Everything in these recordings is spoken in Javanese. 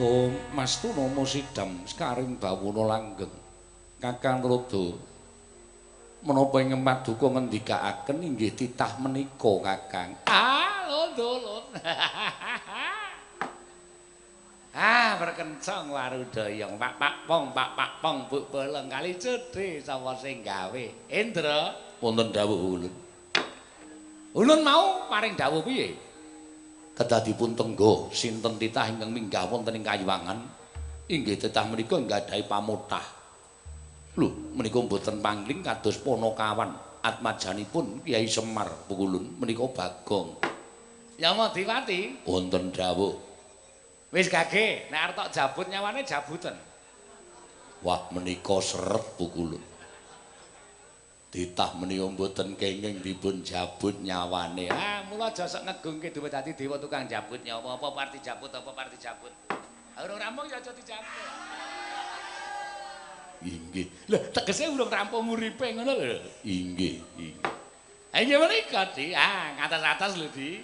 Om Mastuna Sidam sekaring bawana langgeng. Kakang Rada menapa ing paduka ngendikaaken inggih titah menika Kakang. Ah, lho. Ah, berkencang warudayang pak pak pong pak pak pong buk bolong kali cedhe sapa sing gawe. Indra, wonten dawuh ulun. Ulun mau paring dawuh piye? Kedah dipun tenggo sinten titah ingkang minggah wonten ing kayuwangan. Inggih titah menika nggadahi pamotah. Lho, menika mboten pangling kados Panakawan atmajanipun Kyai Semar pukulun menika Bagong. Yamadipati, wonten dawuh. Wis gage, nek arep tok jabut nyawane jabuten. Wah, menika seret pukulun. Titah menika mboten kenging dipun jabut nyawane. Ah, mula aja sok ngegungke duwe dadi dewa tukang jabut nyawa, apa parti jabut, apa parti jabut. Urung rampung ya aja dijabut. Inggih. Lho, tegese urung rampung uripe ngono lho. Inggih, inggih. Ha inggih menika, Di. Ah, ngatas-atas lho, Di.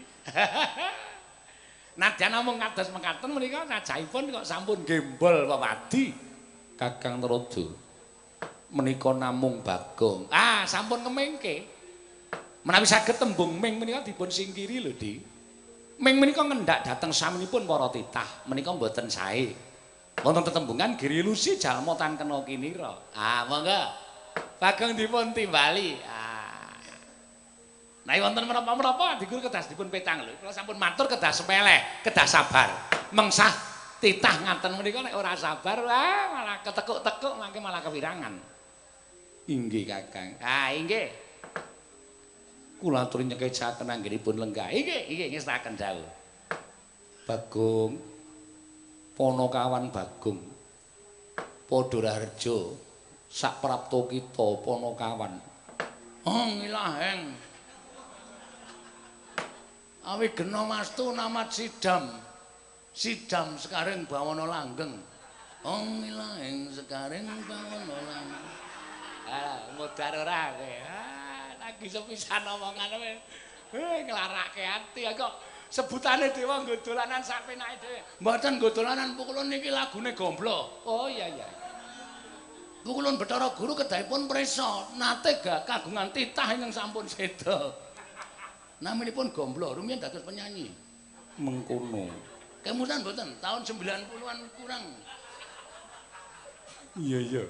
Nadyan namung kados mekaten menika sajahipun kok sampun gembol wewadi. Kakang Trada menika namung Bagong. Ah, sampun kemengke. Menawi saged tembung ming menika dipun singkiri lho, Di. Ming menika ngendak dhateng saminipun para titah, menika mboten sae. Wonten tetembungan girilusi jalma tan kena kinira. Ah, monggo. Bagong dipun timbali. Ah. Nah, wonten menapa-menapa adigur kedah dipun petang lho. Kula sampun matur kedah sepeleh, kedah sabar. Mengsah titah ngaten menika nek ora sabar, wah malah ketekuk-tekuk mangke malah kewirangan. Inggih, Kakang. Ah, inggih. Kula aturi nyekecaken anggenipun lenggah. Inggih, inggih ngestaken dawuh. Bagong Panakawan Bagong Padha Raharja sak prapta kita Panakawan. Oh, ngilaheng. Awi gena mastu namat sidam. Sidam sekaring bawana langgeng. Oh, ngilaheng sekaring bawana langgeng. Ah, modar ora kowe. Ah, lagi sepisan omongane kowe. Nglarake ati kok sebutane dewa nggo dolanan sak penake dhewe. Mboten nggo dolanan pukulun niki lagune gomblo. Oh iya iya. Pukulun Bathara Guru kedahipun prisa nate kagungan titah ingkang sampun seda. Naminipun Gomblo, rumiyin dados penyanyi. Mengkono. Kemutan mboten tahun 90-an kurang. Iya iya.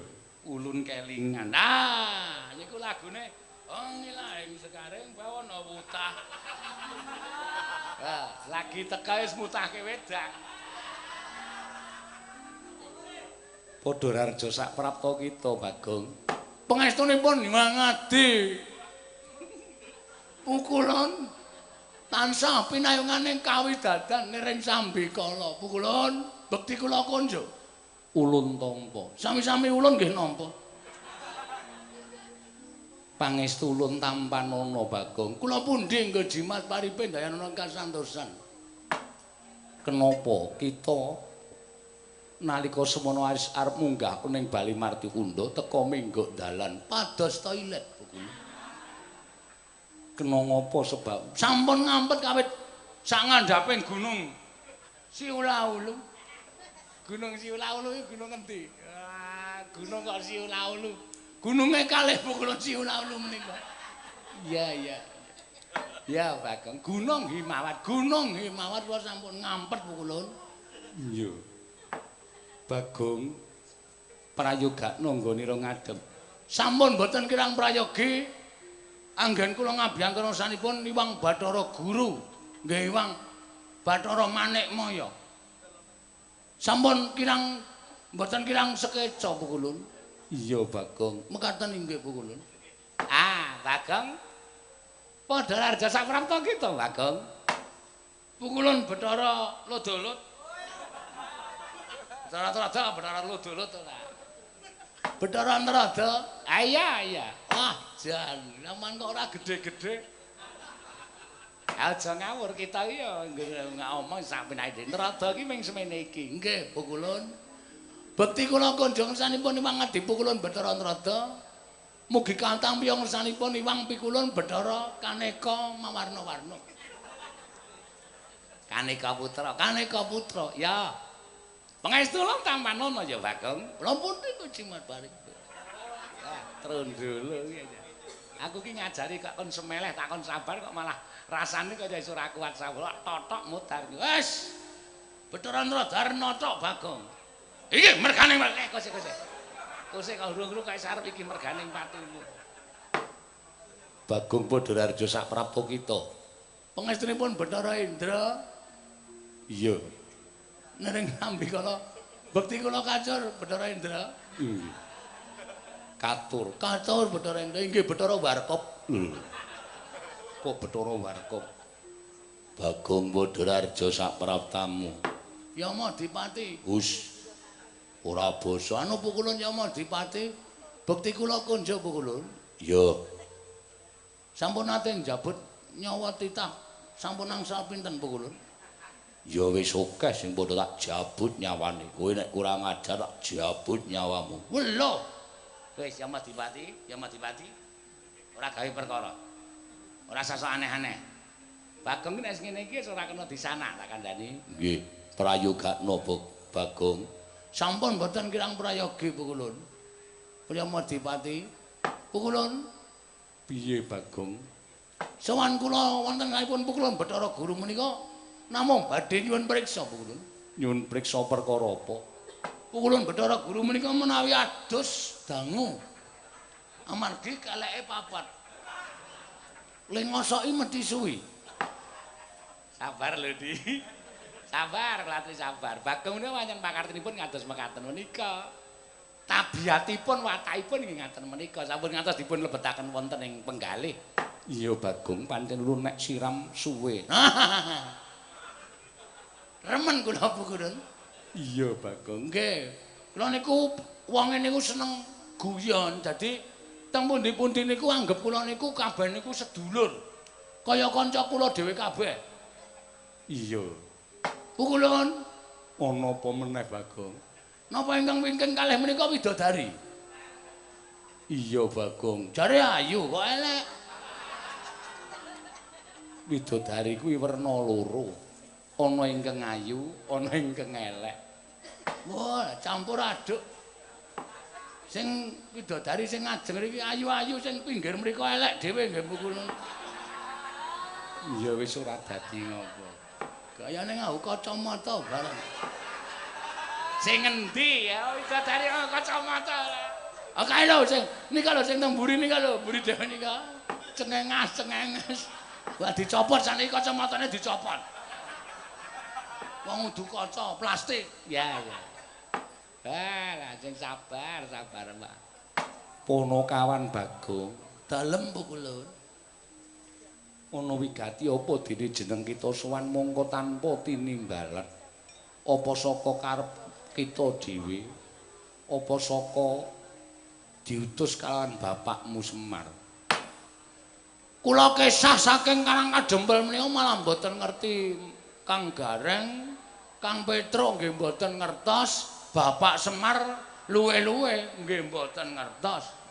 Ulun kelingan. Ah, niku lagune oh ngilahing sekaring bawana wutah. Ah, lagi teka wis mutahke wedang. Padha Raharja sak prapta kita, Bagong. Pangestunipun Ngadi. Pukulun tansah pinayungane kawidadan niring sambikala. Pukulun bekti kula konjo. Ulun tampa. Sami-sami ulun nggih nampa. Pangestu ulun tampanana, Bagong. Kula pundi nggo jimat paripe ndayanana kasantosan. Kenapa kita nalika semono arep munggah ning Bali Martikunda teka menggok dalan pados toilet pukulun. Kena ngapa sebab sampun ngampet kawit sak ngandhaping gunung Siulaulu. Gunung Siulaulu iki gunung endi? Ah, gunung kok Siulaulu. Gununge kalih pukulun Siulaulu menika. Iya iya. Ya Bagong, Gunung Himawat, Gunung Himawat kula sampun ngampet pukulun. Iya. Bagong prayogakno nggonira ngadhep. Sampun mboten kirang prayogi. Anggen kula ngabiyantara sanipun Iwang Bathara Guru, nggih Iwang Bathara Manikmaya. Sampun kirang mboten kirang sekeca pukulun. Iya Bagong, mekaten inggih pukulun. Ah, Bagong. Padha Raharja sak prapta kita, Bagong. Pukulun Bathara Lodolot. Bathara Trada, Bathara Lodolot ora. Bathara Trada. Ah iya iya. Wah, jan, aman kok ora gede-gede. Aja ngawur kita iki ya ngomong sak penake dhewe. Trada iki ming semene iki. Nggih, pukulun. Bekti kula konjong sanipun Iwang Adi Pukulun Bathara Trada. Mugi katampi ngersanipun Iwang Pikulun Bathara Kaneka mawarna-warna. Kaneka putra, Kaneka putra. Ya. Pangestu lho tampanono ya Bagong. Lha pundi ku jimat balik. Ah, trondolo iki. Aku ki ngajari kok kon semeleh tak kon sabar kok malah rasane kaya iso ora kuat sabar. Totok mudar. Wis. Bathara Darna tok Bagong. Iki mergane kose kose. Kose kok urung-urung kaya sarep iki merganing patimu. Bagong Padhararja saprapta kita. Pangestunipun Bathara Indra. Iya. Nering nampi kala bekti kula kacur Bathara Indra. Nggih. Katur, katur Bathara Indra inggih Bathara Warkop. Kok Bathara Warkop? Bagong Padhararja sapraptamu. Yama Dipati. Hus. Ora basa anu pukulun Yama Dipati. Bekti kula konjo pukulun. Iya. Sampun nate njabut nyawa titah. Sampun angsal pinten pukulun? Ya wis akeh sing padha tak jabut nyawane. Kowe nek kurang ajar tak jabut nyawamu. Welo. Wis Yama Dipati, Yama Dipati. Ora gawe perkara. Ora sasok aneh-aneh. Bagong nek ngene iki wis ora kena disanak tak kandhani. Nggih, prayogakno Bagong. Sampun mboten kirang prayogi pukulun. Yama Dipati. Pukulun. Piye Bagong? Sowan kula wonten kalihipun pukulun Bathara Guru menika namung badhe nyuwun priksa pukulun. Nyuwun priksa perkara apa? Pukulun Bathara Guru menika menawi adus dangu. Amargi keleke papat. Le ngosoki mesti suwi. Sabar lho, Di. Sabar, kula sabar. Bagong menika pancen pakartinipun ngados mekaten menika. Tabiatipun watakipun nggih ngaten menika. Sampun ngantos dipun lebetaken wonten ing penggalih. Iya Bagong, pancen ulun nek siram suwe. Remen kula pukulun. Iya Bagong. Nggih. Kula niku wonge niku seneng guyon. Dadi teng pundi-pundi niku anggep kula niku kabeh niku sedulur. Kaya kanca kula dhewe kabeh. Iya. Pukulun ana apa meneh Bagong? Napa ingkang wingking kalih menika widodari? Iya Bagong. Jare ayu kok elek. Widodari kuwi werna loro. Ana ingkang ayu, ana ingkang elek. Wah, campur aduk. Sing widodari sing ngajeng mriki ayu-ayu, sing pinggir mriko elek dhewe nggih pukulun. Ya wis ora dadi ngopo. Gayane nganggo kacamata bareng. Sing ngendi ya widodari nganggo kacamata. Ah kae lho sing nika lho sing teng mburi nika lho, mburi dhewe nika. Cengengas, cengenges. Wah dicopot saniki kacamatane dicopot. Wong udu kaca plastik. Ya ya. Ah, sing sabar, sabar, Pak. Ponokawan Bagong, dalem pukulun. Ana wigati apa dene jeneng kita sowan mongko tanpa tinimbalan. Apa saka karep kita dhewe? Apa saka diutus kalawan bapakmu Semar? Kula kesah saking Karang Kadempel menika malah mboten ngerti Kang Gareng, Kang Petruk nggih mboten ngertos, Bapak Semar luwe-luwe nggih mboten ngertos.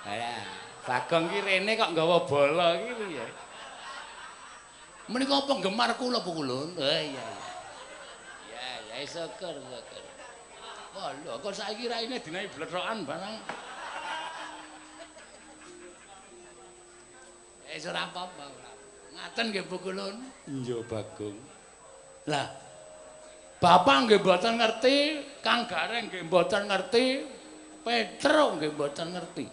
Lah, Bagong ki rene kok nggawa bola iki piye? Menika penggemar kula pukulun. Oh iya. Ya, ya syukur, syukur. Wah, lho kok saiki raine dinaiki blethokan barang. Wis ora apa-apa. Ngaten nggih pukulun. Iya Bagong. Lah, Bapak nggih mboten ngerti, Kang Gareng nggih mboten ngerti, Petruk nggih mboten ngerti.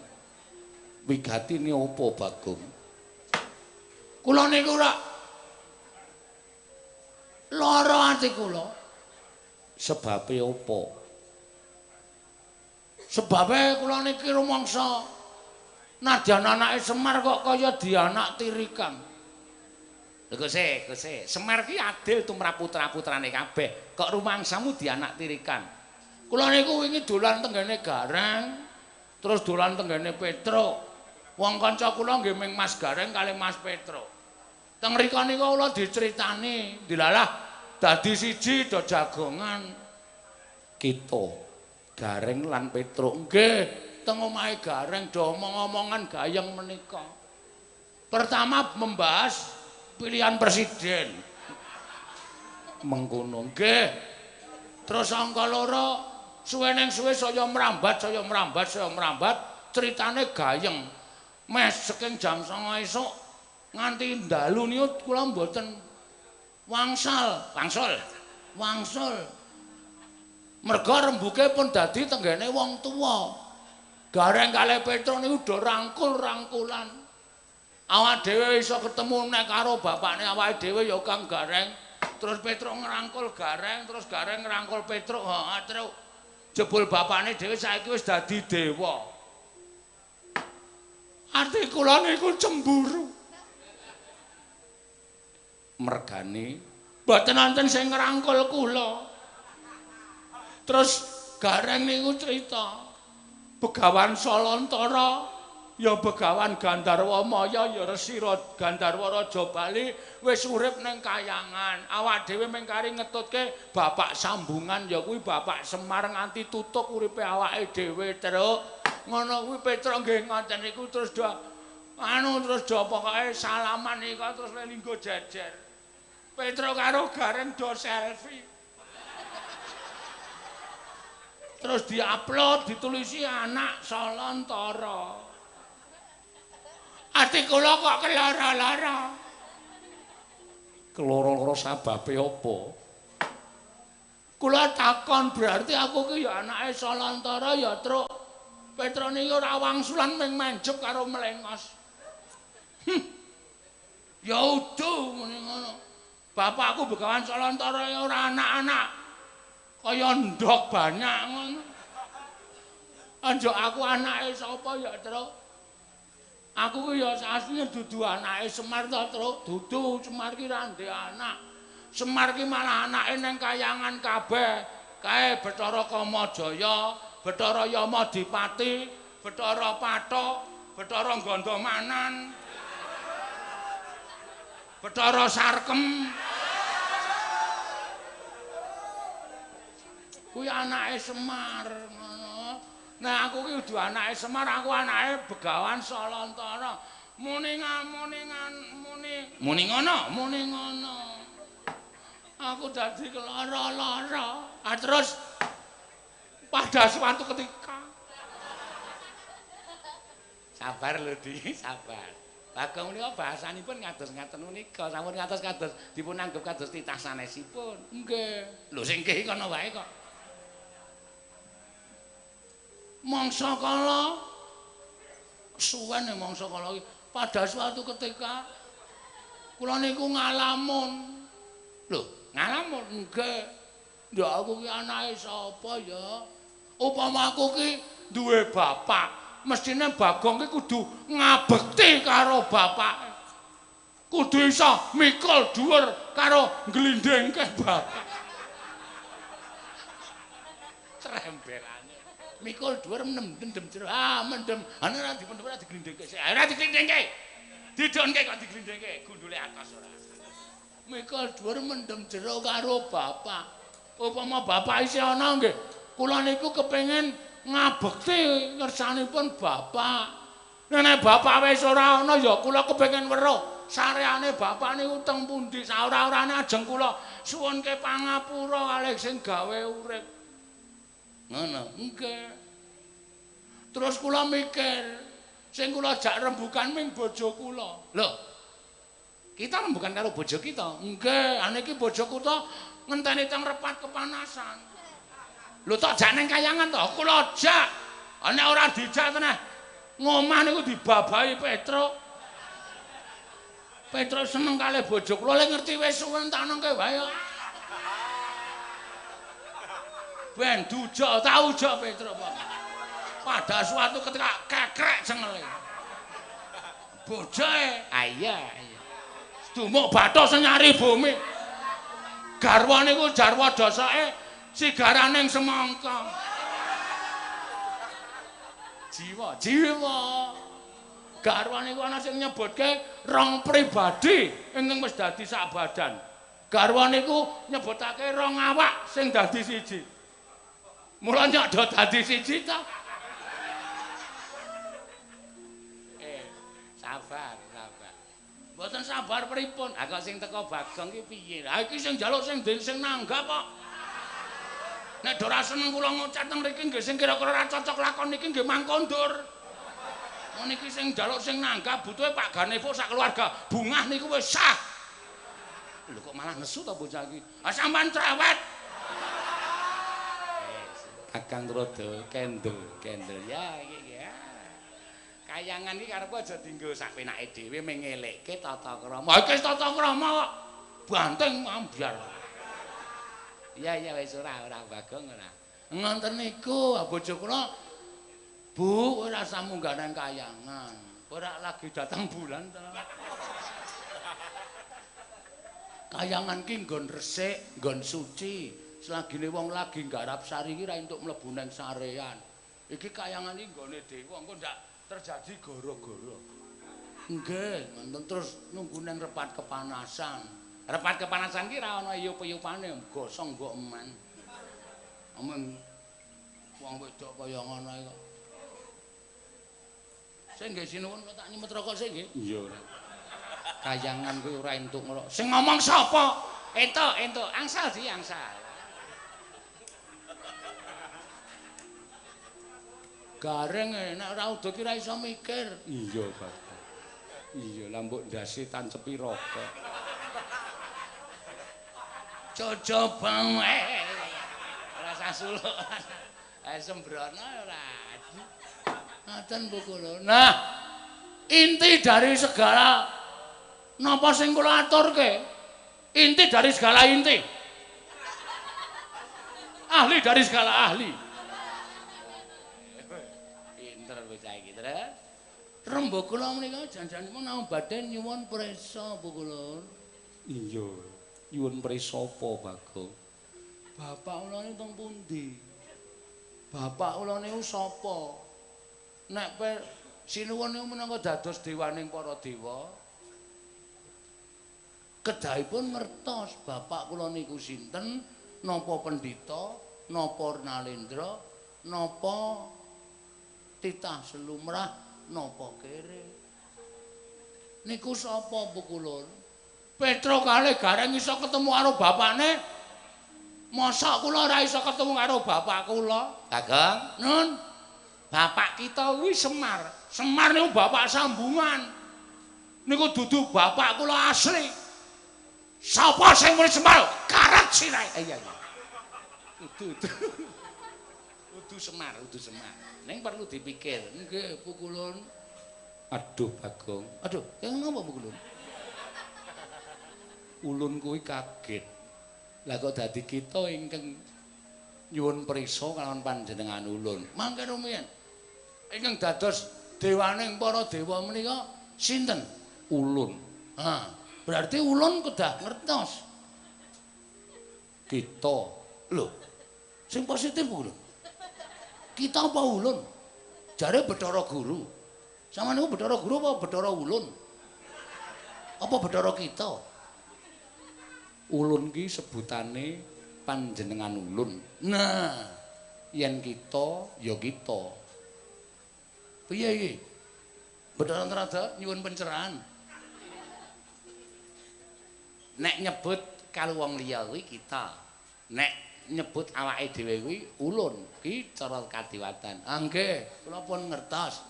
Wigatine apa Bagong? Kula niku ora lara ati kula. Sebabe apa? Sebabe kula niki rumangsa nadyan anake Semar kok kaya dianak tirikan. Lho Guse, Guse, Semar ki adil tumrap putra-putrane kabeh. Kok rumangsamu dianak tirikan? Kula niku wingi dolan tenggene Gareng, terus dolan tenggene Petruk. Wong kanca kula nggih ming Mas Gareng kalih Mas Petruk. Teng mriku niku kula diceritani, dilalah dadi siji do jagongan. Kita Gareng lan Petruk nggih teng omahe Gareng do omong-omongan gayeng menika. Pertama membahas pilihan presiden. Mengkono nggih. Terus angka loro suwe ning suwe saya mrambat, saya mrambat, saya mrambat, critane gayeng. Mes saking jam 09.00 esuk nganti dalu niku kula mboten wangsal, wangsul. Wangsul. Merga rembuke pun dadi tenggene wong tuwa. Gareng kalih Petruk niku do rangkul-rangkulan. Awak dhewe iso ketemu nek karo bapakne awake dhewe ya Kang Gareng. Terus Petruk ngrangkul Gareng, terus Gareng ngrangkul Petruk, heeh, Truk. Jebul bapakne dhewe saiki wis dadi dewa. Ati kula niku cemburu. Mergane mboten wonten sing ngrangkul kula. Terus Gareng niku crita Begawan Salantara ya Begawan Gandharwa Maya ya Resi Gandharwa Raja Bali wis urip ning kayangan. Awak dhewe mung kari ngetutke bapak sambungan ya kuwi Bapak Semar nganti tutuk uripe awake dhewe, Truk. Ngono kuwi Petruk nggih ngoten niku terus do anu terus do pokoke salaman nika terus lelinggo jejer. Petruk karo Gareng do selfie. Terus diupload ditulisi anak Salantara. Ati kula kok kelara-lara. Keloro-loro sababe apa? Kula takon berarti aku ki ya anake Salantara ya, Truk. Petruk niki ora wangsulan ming manjep karo mlengos. Ya udu muni ngono. Bapakku Begawan Salantara ya ora anak-anak. Kaya ndok banyak ngono. Anjuk aku anake sapa ya, Truk? Aku ki ya asline dudu anake Semar to, Truk. Dudu, Semar ki ra ndek anak. Semar ki malah anake ning kayangan kabeh. Kae Bathara Kamajaya, Bathara Yamadipati, Bathara Pathok, Bathara Gandamanan, Bathara Sarkem. Kuwi anake Semar ngono. Nah aku ki kudu anake Semar, aku anake Begawan Salantara. Muni muni muni ngono, muni ngono. Aku dadi kelara-lara. Ah terus pada suatu ketika sabar lho Di, sabar. Bagong menika bahasanipun ngados ngaten menika, sampun ngatos kados dipun anggep kados titah sanesipun. Nggih. Lho sing nggih kono wae kok. Mangsa kala suwen mangsa kala iki pada suatu ketika kula niku ngalamun. Lho, ngalamun nggih. Ya aku ki anake sapa ya? Upama aku ki duwe bapak, mestine Bagong ki kudu ngabekti karo bapake. Kudu iso mikul dhuwur karo ngglindhingke bapak. Tremberane. Mikul dhuwur mendem jero. Ah, mendem. Ana ora dipendem ora diglindhingke. Ora diglindhingke. Didonke kok diglindhingke, gundule atas ora. Mikul dhuwur mendem jero karo bapak. Upama bapak isih ana nggih, kula niku kepengin ngabekti ngersanipun bapak. Nek bapak wis ora ana ya kula kepengin weruh sareane bapak niku teng pundi. Saora-orane ajeng kula suwunke pangapura kalih sing gawe urip. Ngono. Nggih. Terus kula mikir, sing kula jak rembukan ming bojo kula. Lho. Kita rembukan karo bojo kita. Nggih, ane iki bojoku to ngenteni teng repat kepanasan. Lho tok jak ning kayangan to, kula jak. Nek ora dijak teneh ngomah niku dibabahi Petruk. Petruk seneng kalih bojo kula, le ngerti wis suwen tak nengke wae. Ben dujok tau ujok Petruk. Pada suatu ketika kekrek cengele. Bojoe, ah iya iya. Dumuk bathuk senyari bumi. Garwa niku jarwa dosake sigaraning semangka. Jiwa, jiwa. Garwa niku ana sing nyebutke rong pribadi ingkang wis dadi sak badan. Garwa niku nyebutake rong awak sing dadi siji. Mula nyok do dadi siji ta. Sabar, sabar. Mboten sabar pripun? Ha kok sing teko Bagong ki piye? Ha iki sing njaluk sing den sing nanggap kok. Nek ora seneng kula ngucap teng mriki nggih sing kira-kira ora cocok lakon niki nggih mangkondur. Mun iki sing njaluk sing nanggap butuhe Pak Ganevo sak keluarga. Bungah niku wis sah. Lho kok malah nesu to bocah iki? Ha sampean cerewet. Kakang rada kendel, kendel. Ya iki ya. Kayangan iki karepe aja dienggo sak penake dhewe mengelekke tata krama. Iki tata krama kok banteng ambyar. Iya iya wis ora ora Bagong ora. Ngoten niku bojo kula Bu ora usah munggah nang kayangan. Ora lagi datang bulan ta. Kayangan ki nggon resik, nggon suci. Selagine wong lagi nggarap sari iki ra entuk mlebu nang sarean. Iki kayangan iki nggone dewa, engko ndak terjadi gara-gara. Nggih, ngoten terus nunggu nang repat kepanasan. Repat kepanasan ki ra ana iyup-iyupane, gosong mbok eman. Omong wong wedok kaya ngono iki kok. Sing nggih sinuwun tak nyemet rokok sik nggih. Iya ora. Kayangan kuwi ora entuk ngrok. Sing ngomong sapa? Entuk, entuk, angsal di angsal. Gareng nek ora udo ki ora iso mikir. Iya, Pak. Iya, lah mbok ndase tancepi rokok. Cocoba ora usah suluk. Sembrono ora. Ngaten Bu kula. Nah, inti dari segala napa sing kula aturke? Inti dari segala inti. Ahli dari segala ahli. Pinter bocah iki, Tren. Rembug kula menika jan-janipun namung badhe nyuwun prisa Bu kula. Iya. Nyuwun prisa apa, Bagong? Bapak kula niku teng pundi? Bapak kula niku sapa? Nek sinuwun niku minangka dados dewaning para dewa, kedahipun ngertos bapak kula niku sinten, napa pendhita, napa nalendra, napa titah selumrah, napa kere. Niku sapa Bu kula? Petro kalih Gareng iso ketemu karo bapakne. Mosok kula ora iso ketemu karo bapak kula? Bagong, nun. Bapak kita kuwi Semar. Semar niku bapak sambungan. Niku dudu bapak kula asli. Sapa sing muni Semar? Karet sirahe. Iya iya. Dudu. Dudu Semar, dudu Semar. Ning perlu dipikir. Nggih, Bu Kulun. Aduh, Bagong. Aduh, kaya ngapa Bu Kulun? Ulun kuwi kaget. Lah kok dadi kita ingkang nyuwun prisa kalawan panjenengan ulun. Mangke rumiyin. Ingkang dados dewaning para dewa menika sinten? Ulun. Ha, berarti ulun kedah ngertos. Kita. Lho. Sing positif lho. Kita apa ulun? Jare Bathara Guru. Sama niku Bathara Guru apa Bathara Ulun? Apa Bathara kita? Ulun ki sebutane panjenengan ulun. Nah, yen kita ya kita. Piye iki? Bathara Antarada nyuwun pencerahan. Nek nyebut karo wong liya kuwi kita. Nek nyebut awake dhewe kuwi ulun, ki cara kadiwatan. Ah nggih, kula pun ngertos.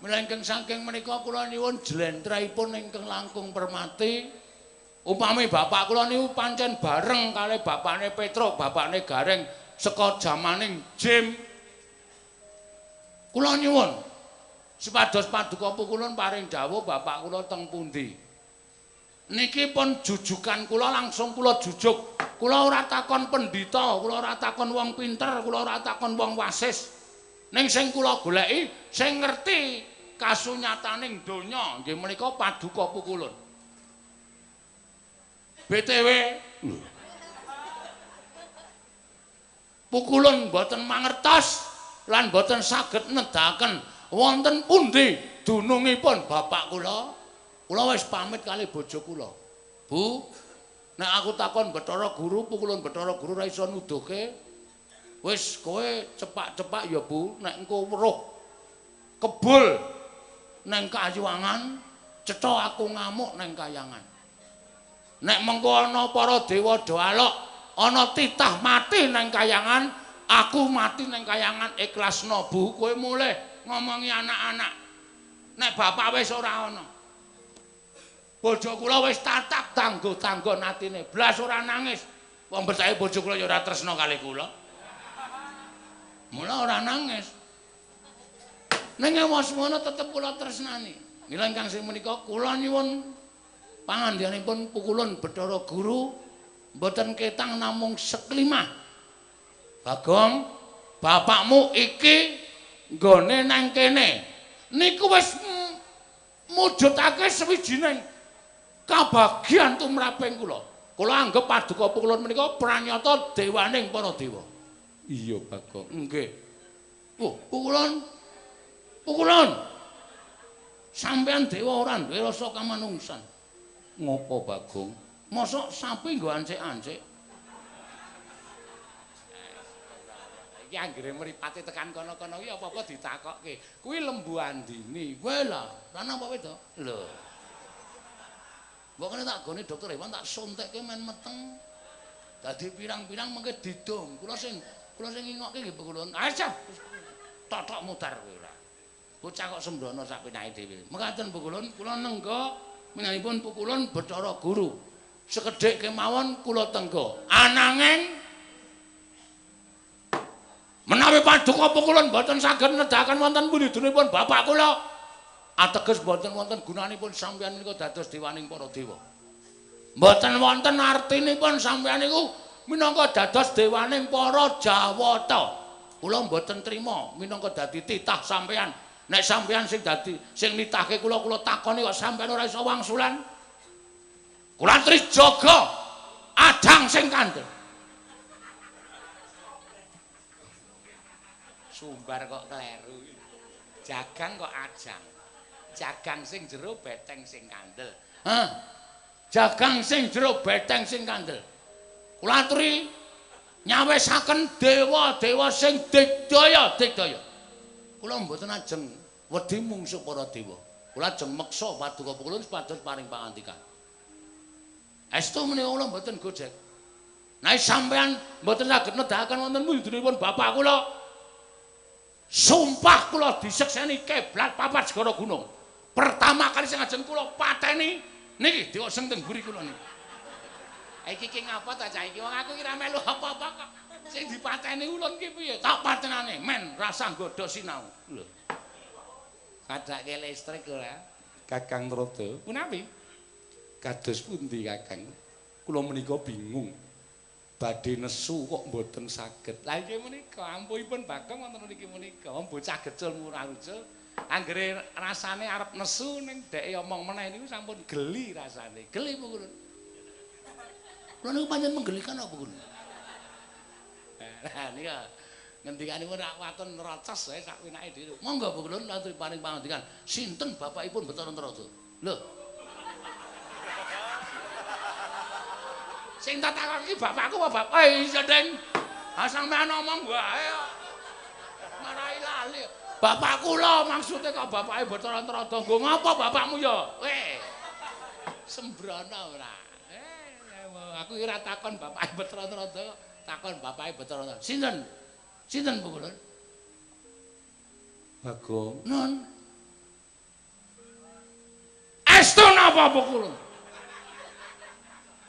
Mila ingkang saking menika kula nyuwun jlentrehipun ingkang langkung permati. Upami bapak kula niku pancen bareng kalih bapakne Petruk, bapakne Gareng saka jamaning Jim. Kula nyuwun supados paduka pukulun paring dawuh bapak kula teng pundi. Niki pun jujukan kula langsung kula jujuk. Kula ora takon pendhita, kula ora takon wong pinter, kula ora takon wong wasis. Ning sing kula goleki sing ngerti kasunyataning donya nggih menika paduka pukulun. BTW pukulun mboten mangertos lan mboten saged nedahaken wonten pundi dunungipun bapak kula. Kula wis pamit kali bojo kula. Bu, nek aku takon Bathara Guru, pukulun Bathara Guru ora iso nuduhke. Wis kowe cepak-cepak ya Bu, nek engko weruh kebul nang kayuwangan Cetha aku ngamuk nang kayangan. Nek mengko ana para dewa do alok, ana titah mati nang kayangan, aku mati nang kayangan ikhlasna Bu, kowe mulih ngomongi anak-anak. Nek bapak wis ora ana. Bojo kula wis tatap tanggo-tanggon atine, blas ora nangis. Wong percaya bojo kula ya ora tresna kalih kula. Mula ora nangis. Ning wasmana tetep kula tresnani. Mila ingkang sing menika kula nyuwun pangandikanipun pukulun Bathara Guru mboten ketang namung seklimah. Bagong, bapakmu iki nggone nang kene. Niku wis mujudake sawijining kabagian tumraping kula. Kula anggep paduka pukulun menika pranyata dewaning para dewa. Iya, Bagong. Nggih. Oh, pukulun. Pukulun. Sampeyan dewa ora duwe rasa kamanungsan. Ngopo, Bagong? Mosok sapi nggo ancik-ancik? Iki anggere mripate tekan kono-kono iki apa-apa ditakokke. Kuwi Lembu Andini. Kowe lha, lanang apa wedok? Lho. Mbok kene tak gone dokter hewan tak suntikke men meteng. Dadi pirang-pirang mengke didong. Kula sing ngingokke nggih pukulun. Aja. Totok mudar kowe ora. Bocah kok sembrono sak penake dhewe. Mekaten pukulun, kula nengga minanipun pukulun Bathara Guru. Sekedhik kemawon kula tengga. Ananging menawi paduka pukulun mboten saged nedahaken wonten pundhutipun bapak kula, ateges mboten wonten gunanipun sampeyan menika dados dewaning para dewa. Mboten wonten artinipun sampeyan niku minangka dados dewaning para Jawata. Kula mboten trima minangka dadi titah sampeyan. Nek sampeyan sing dadi sing nitahke kula, kula takoni kok sampeyan ora iso wangsulan. Kula trijaga adang sing kandel. Sumbar kok kleru. Jagang kok ajang. Jagang sing jero beteng sing kandel. Hah? Jagang sing jero beteng sing kandel. Kula aturi nyawisaken dewa-dewa sing digdaya, digdaya. Kula mboten ajeng wedi mungsuh para dewa. Kula ajeng meksa paduka pukulun supados paring pangandikan. Estu menika kula mboten gojek. Nek sampeyan mboten saged nedahaken wonten mujudipun bapak kula, sumpah kula disekseni keblat papat segara gunung. Pertama kali sing ajeng kula pateni niki dewa sing teng mburi kula niki. Iki ki ngapa ta cah iki? Wong aku ki ora melu apa-apa kok. Sing dipateni ulun ki piye? Tak patenane men rasah nggodha sinau. Lho. Kadake listrik ora? Kakang Trada. Punapi? Kados pundi Kakang? Kula menika bingung. Badhe nesu kok mboten saged. Lah inggih menika ampuhipun Bagong wonten mriki menika. Bocah gecul murah ucul. Anggere rasane arep nesu ning dheke omong meneh niku sampun geli rasane. Geli pukulun. Kula niku pancen menggelikan apa pukulun? Lah nika ngendikanipun rak waton nerocos wae sak winake dhewe. Monggo pukulun aturi paring pangandikan. Sinten bapakipun Bathara Trada? Lho. Sing tak takoki bapakku apa bapak? Eh iya, Deng. Ha sampean omong wae kok. Marai lali. Bapak kula maksude kok bapake Bathara Trada. Nggo ngapa bapakmu ya? Weh. Sembrono ora. Aku ora takon bapake Bathara Trada, takon bapake Bathara Trada. Sinten? Sinten pukulun? Bagong. Nun. Estu napa pukulun?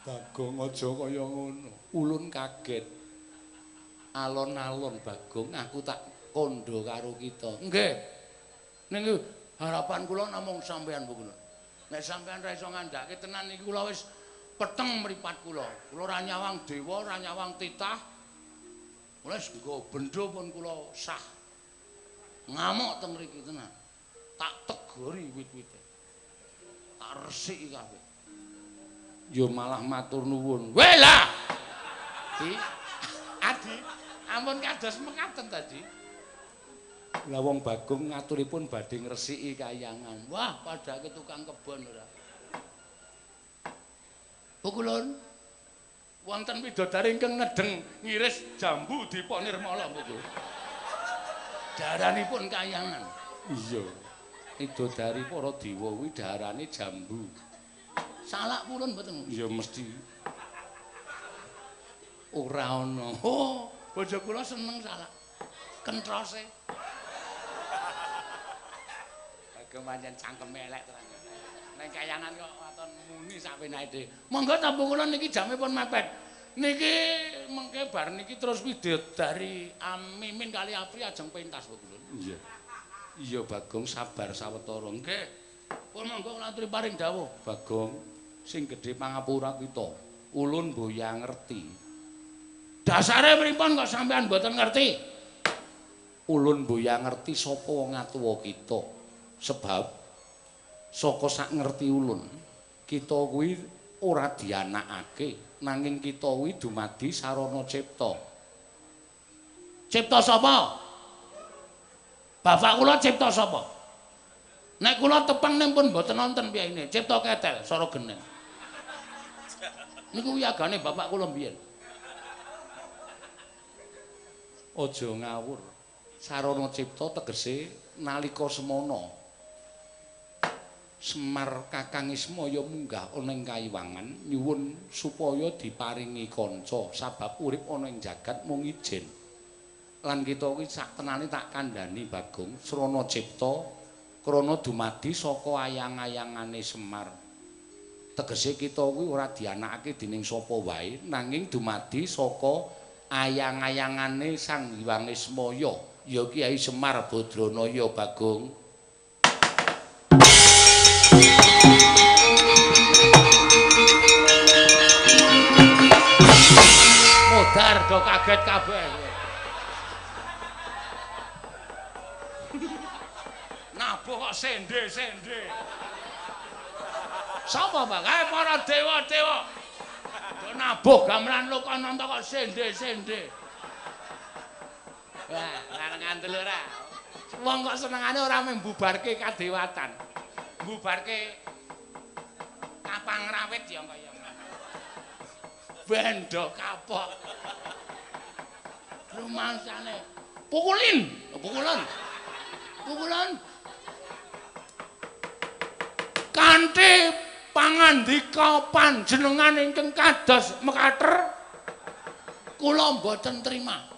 Bagong aja kaya ngono. Ulun kaget. Alon-alon Bagong, aku tak kandha karo kita. Nggih. Ning harapan kula namung sampeyan pukulun. Nek sampeyan ra iso ngandhake tenan iki kula wis peteng mripat kula. Kula ora nyawang dewa, ora nyawang titah. Kula wis nggo bendho pun kula sah. Ngamuk teng mriki tenan. Tak tegori wit-wite. Tak resiki kabeh. Ya malah matur nuwun. Weh lah. Di Adi, ampun kados mekaten tadi. Lah wong Bagong ngaturipun badhe ngresiki kayangan. Wah, padake tukang kebon ora. Pukulun wonten widodari ingkang nedheng ngiris jambu Dipa Nirmala puku. Daranipun kayangan. Iya. Widodari para dewa kuwi daharane jambu. Salak purun mboten? Ya mesti. Ora ana. Oh, bojo kula seneng salak. Kentrose. Bagong pancen cangkeme elek tenan. Ning kayangan kok waton muni sak penake dhewe. Monggo ta kula niki jame pun mepet. Niki mengke bar niki terus widodari Amimin kali Apri ajeng pentas kula. Iya. Iya Bagong sabar sawetara. Nggih. Pun monggo kula aturi paring dawuh. Bagong sing gedhe pangapura kita. Ulun boya ngerti. Dasare pripun kok sampean mboten ngerti? Ulun boya ngerti sapa wong atuwa kita. Sebab saka sak ngerti ulun, kita kuwi ora dianakake, nanging kita kuwi dumadi sarana cipta. Cipta sapa? Bapak kula cipta sapa? Nek kula tepang ning pun mboten nonton piyayine, cipta ketel sora geneng. Niku wiyagane bapak kula mbiyen. Aja ngawur. Sarana cipta tegese nalika semana Semar Kakang Ismaya munggah ana ing kayiwangan nyuwun supaya diparingi kanca sabab urip ana ing jagat mung ijen. Lan kita kuwi sak tenane tak kandhani Bagong srana cipta krana dumadi saka ayang-ayangane Semar. Tegese kita kuwi ora dianakake dening sapa wae nanging dumadi saka ayang-ayangane Sang Hyang Ismaya ya Kyai Semar Badranaya Bagong. Modar do kaget kabeh. Nabuh kok sende-sende. Sapa Bang? Kae para dewa-dewa. Do nabuh gamelan Lokananta kok sende-sende. Wah, lan ngandel ora. Wong kok senengane ora mung mbubarke kadewatan. Mbubarke kapang rawit ya kaya. Bendo kapok. Rumangsane pukulin, pukulan. Pukulan. Kanthi pangandika panjenengan ingkang kados mekater kula mboten terima.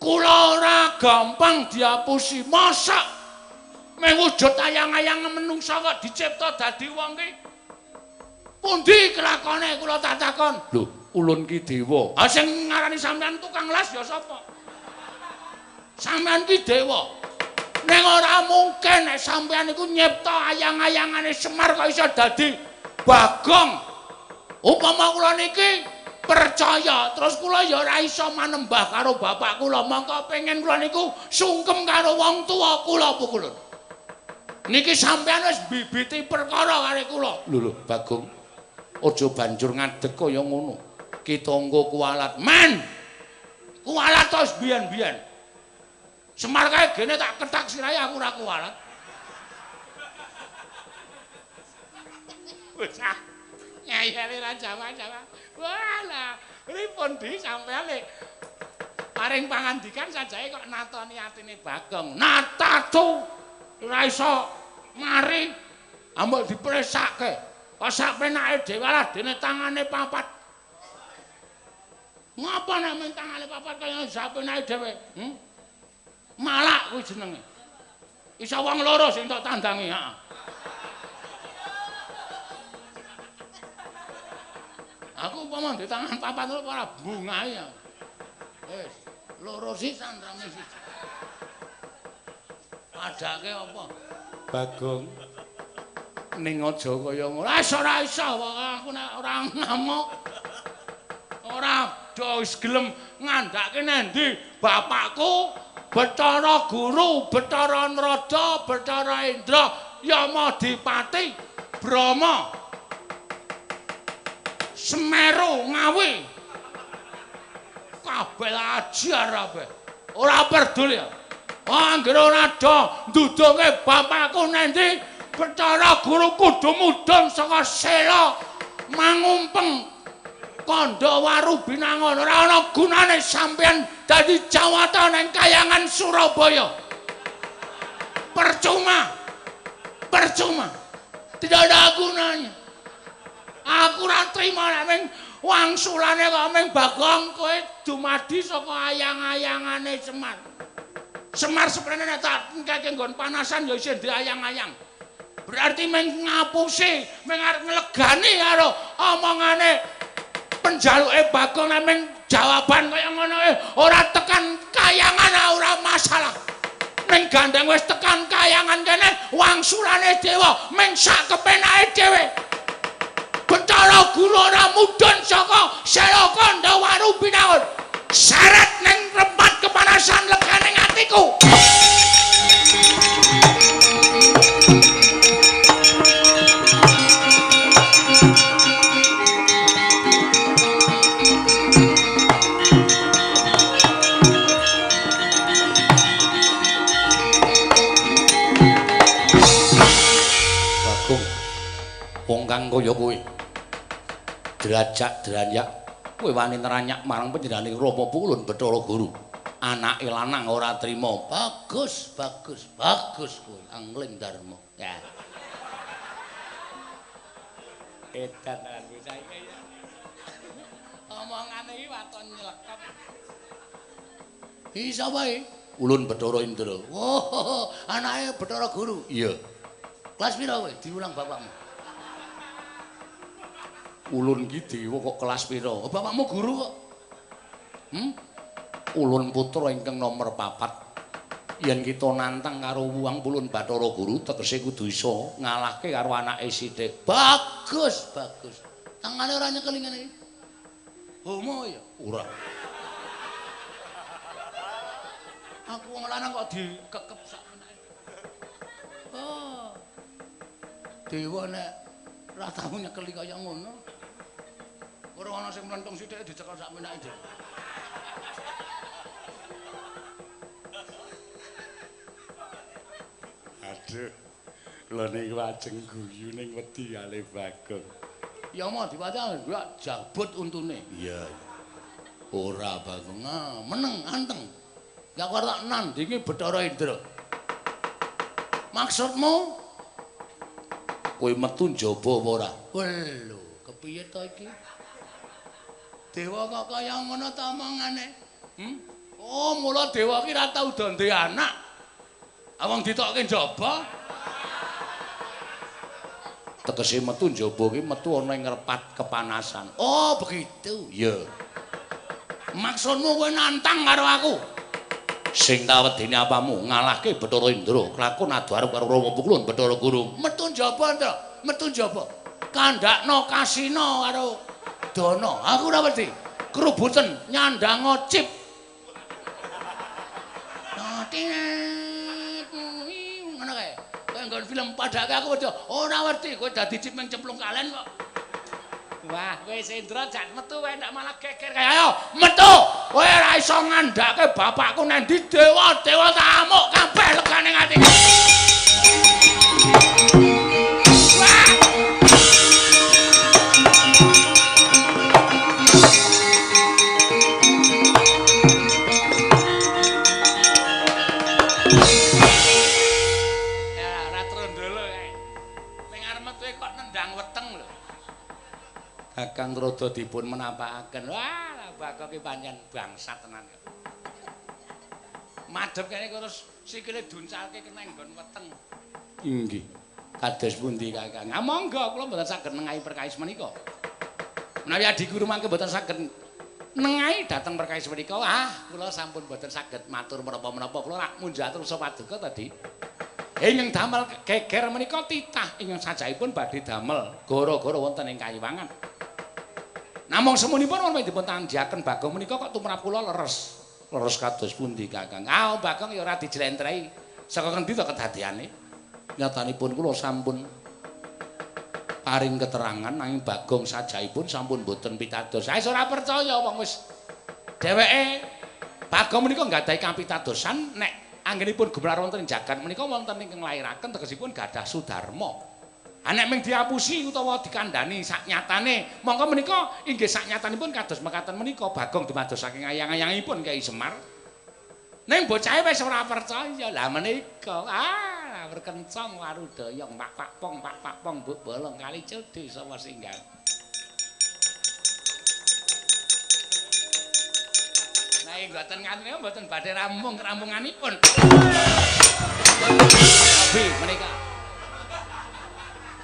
Kula ora gampang diapusi. Mosok mung wujud ayang-ayang menungsa kok dicipta dadi wong ki. Pundi kelakone kula tak takon? Lho, ulun ki dewa. Ah sing ngarani sampean tukang las ya sapa? Sampean ki dewa. Ning ora mungkin nek sampean iku nyipta ayang-ayangane Semar kok iso dadi Bagong. Upama kula niki percaya, terus kula ya ora iso manembah karo bapak kula, mongko pengen kula niku sungkem karo wong tuwa kula pukulun. Niki sampean wis mbibiti perkara karo kula. Lho lho Bagong. Aja banjur ngadeg kaya ngono. Kita engko kualat. Men. Kualat terus biyen-biyen. Semar kae gene tak ketak sirahe aku ora kualat. Bocah ngeyele ra Jawa-Jawa. Walah, pripun di sampean lek paring pangandikan sajae kok natoni atine Bagong. Natatu ora iso mari ambek dipresake. Kok sak penake dhewe lah dene tangane papat. Ngapa nek men tangane papat kaya sak penake dhewe? Malak kuwi jenenge. Iso wong loro sing tok tandangi, heeh. Aku umpama ndek tangan papat ora bungahe ya. Wis, loro sisan rame siji. Padake apa? Bagong. Ning aja kaya ngono. Ah ora iso aku nek ora ngamuk. Ora do wis gelem ngandhake nendi bapakku Bathara Guru, Bathara Narada, Bathara Indra, Yamadipati, Brahma, Semeru, Ngawi. Kabeh ajar kabeh. Ora peduli. Anggere ora do ndudunge bapakku nendi Bathara Guru kudu mudhun saka sela mangumpeng kandha waru binangun. Ora ana gunane sampeyan dadi Jawata ning kayangan Surabaya. Percuma. Percuma. Tidak ada gunanya. Aku ora trima nek ming wangsulane kok ming Bagong kowe dumadi saka ayang-ayangane Semar. Semar seprene nek tak engkeke nggon panasan ya isih diayang-ayang. Berarti ming ngapusi, ming arep nglegani karo omongane penjaluke Bagong nek ming jawaban kaya ngono ora tekan kayangan ora masalah. Ning gandeng wis tekan kayangan kene wangsulane dewa ming sak kepenake dhewe. Bathara Guru ora mudhun saka Sela Kandha Waru Binangun. Seret ning rempat kepanasan legane atiku. Bagong, wong kang kaya kowe derajat dranyak kowe wani neranyak marang panjenengane Rama Pulun Bathara Guru. Anake lanang ora trima. Bagus, bagus, bagus kowe Angling Darma. Ya. Edan tenan bocah iki. Omongane iki waton nylekep. Iki sapa iki? Ulun Bathara Indra. Wah, anake Bathara Guru. Iya. Kelas pira kowe? Diulang bapakmu. Ulun ki dewa kok kelas pira? Oh, bapakmu guru kok. Ulun putra ingkang nomor 4. Yen kita nantang karo Wuang Pulun Bathara Guru tegese kudu iso ngalahke karo anake sithik. Bagus, bagus. Tangane ora nyekeli ngene iki. Homo ya? Ora. Aku wong lanang kok dikekep sak menake. Oh. Dewa nek ora tau nyekeli kaya ngono. Ora ana sing mlentung sithik dicekel sak menake dhewe. Aduh. Kula niku ajeng guyu ning wedi kalih Bagong. Ya mau diwaca gua jabut untune. Iya. Ora Bagong, meneng anteng. Ya aku tak nandingi Bathara Indra. Maksudmu kowe metu njaba apa ora? Lho, kepiye to iki? Dewa kok kaya ngono ta omongane? Oh, mula dewa ki ora tau do ndek anak. Wong ditokke njaba. Tegese metu njaba ki metu ana ing repat kepanasan. Oh, begitu. Iya. Maksudmu kowe nantang karo aku? Sing tak wedeni apamu ngalahke Bathara Indra, lakon adu arep karo Rama Pukulun Bathara Guru. Metu njaba, Indra. Metu njaba. Kandhakno kasina karo Dana. Aku ora wedi. Krubuten nyandang cip. Ngono kae. Kowe nggon film padake aku wedi. Ora wedi, kowe dadi cip ming cemplung kalen kok. Wah, kowe Indra jak metu kowe ndak malah geger kae. Ayo, metu. Kowe ora iso ngandhake bapakku nang ndi dewa-dewa tak amuk kabeh legane atiku. Wah. Ya, ora trondolo kae. Ning arep metu kok nendang weteng lho. Kakang rada dipun menapakaken. Wah, lah Bagong ki pancen bangsat tenan. Madhep kene terus sikile duncalke kena nggon weteng. Inggih. Kados pundi Kakang? Ah monggo kula mboten saged nengahi perkawis menika. Menawi adi guru mangke mboten saged nengahi dhateng perkawis menika, ah kula sampun mboten saged matur menapa-menapa. Kula rak munjatur paduka tadi. Ingkang damel geger menika titah ingkang sajahipun badhe damel gara-gara wonten ing kayiwangan. Namung semunipun wonten dipun tandhiaken Bagong menika kok tumrap kula leres. Leres kados pundi Kakang? Ah Bagong ya ora dijlentrehi. Saka ngendi to kedadeane? Nyatanipun kula sampun paring keterangan nanging Bagong sajahipun sampun boten pitados. Saya ora percaya wong wis dheweke Bagong menika nggadahi kapitadosan nek anggenipun gumelar wonten ing jagat menika wonten ingkang nglairaken tegesipun gadah sudarma. Nek ming diapusi utawa dikandhani saknyatane, mongko menika inggih saknyatanipun kados mekaten menika Bagong dumados saking ayang-ayangipun Kyai Semar. Ning bocahe wis ora percaya. Lah menika, ah Werkencong warudayang pak pak pong pak pak pong mbok bolong kali cedhe sapa singgan. Nah, mboten ngaten mboten badhe rampung kerampunganipun. Abi menika.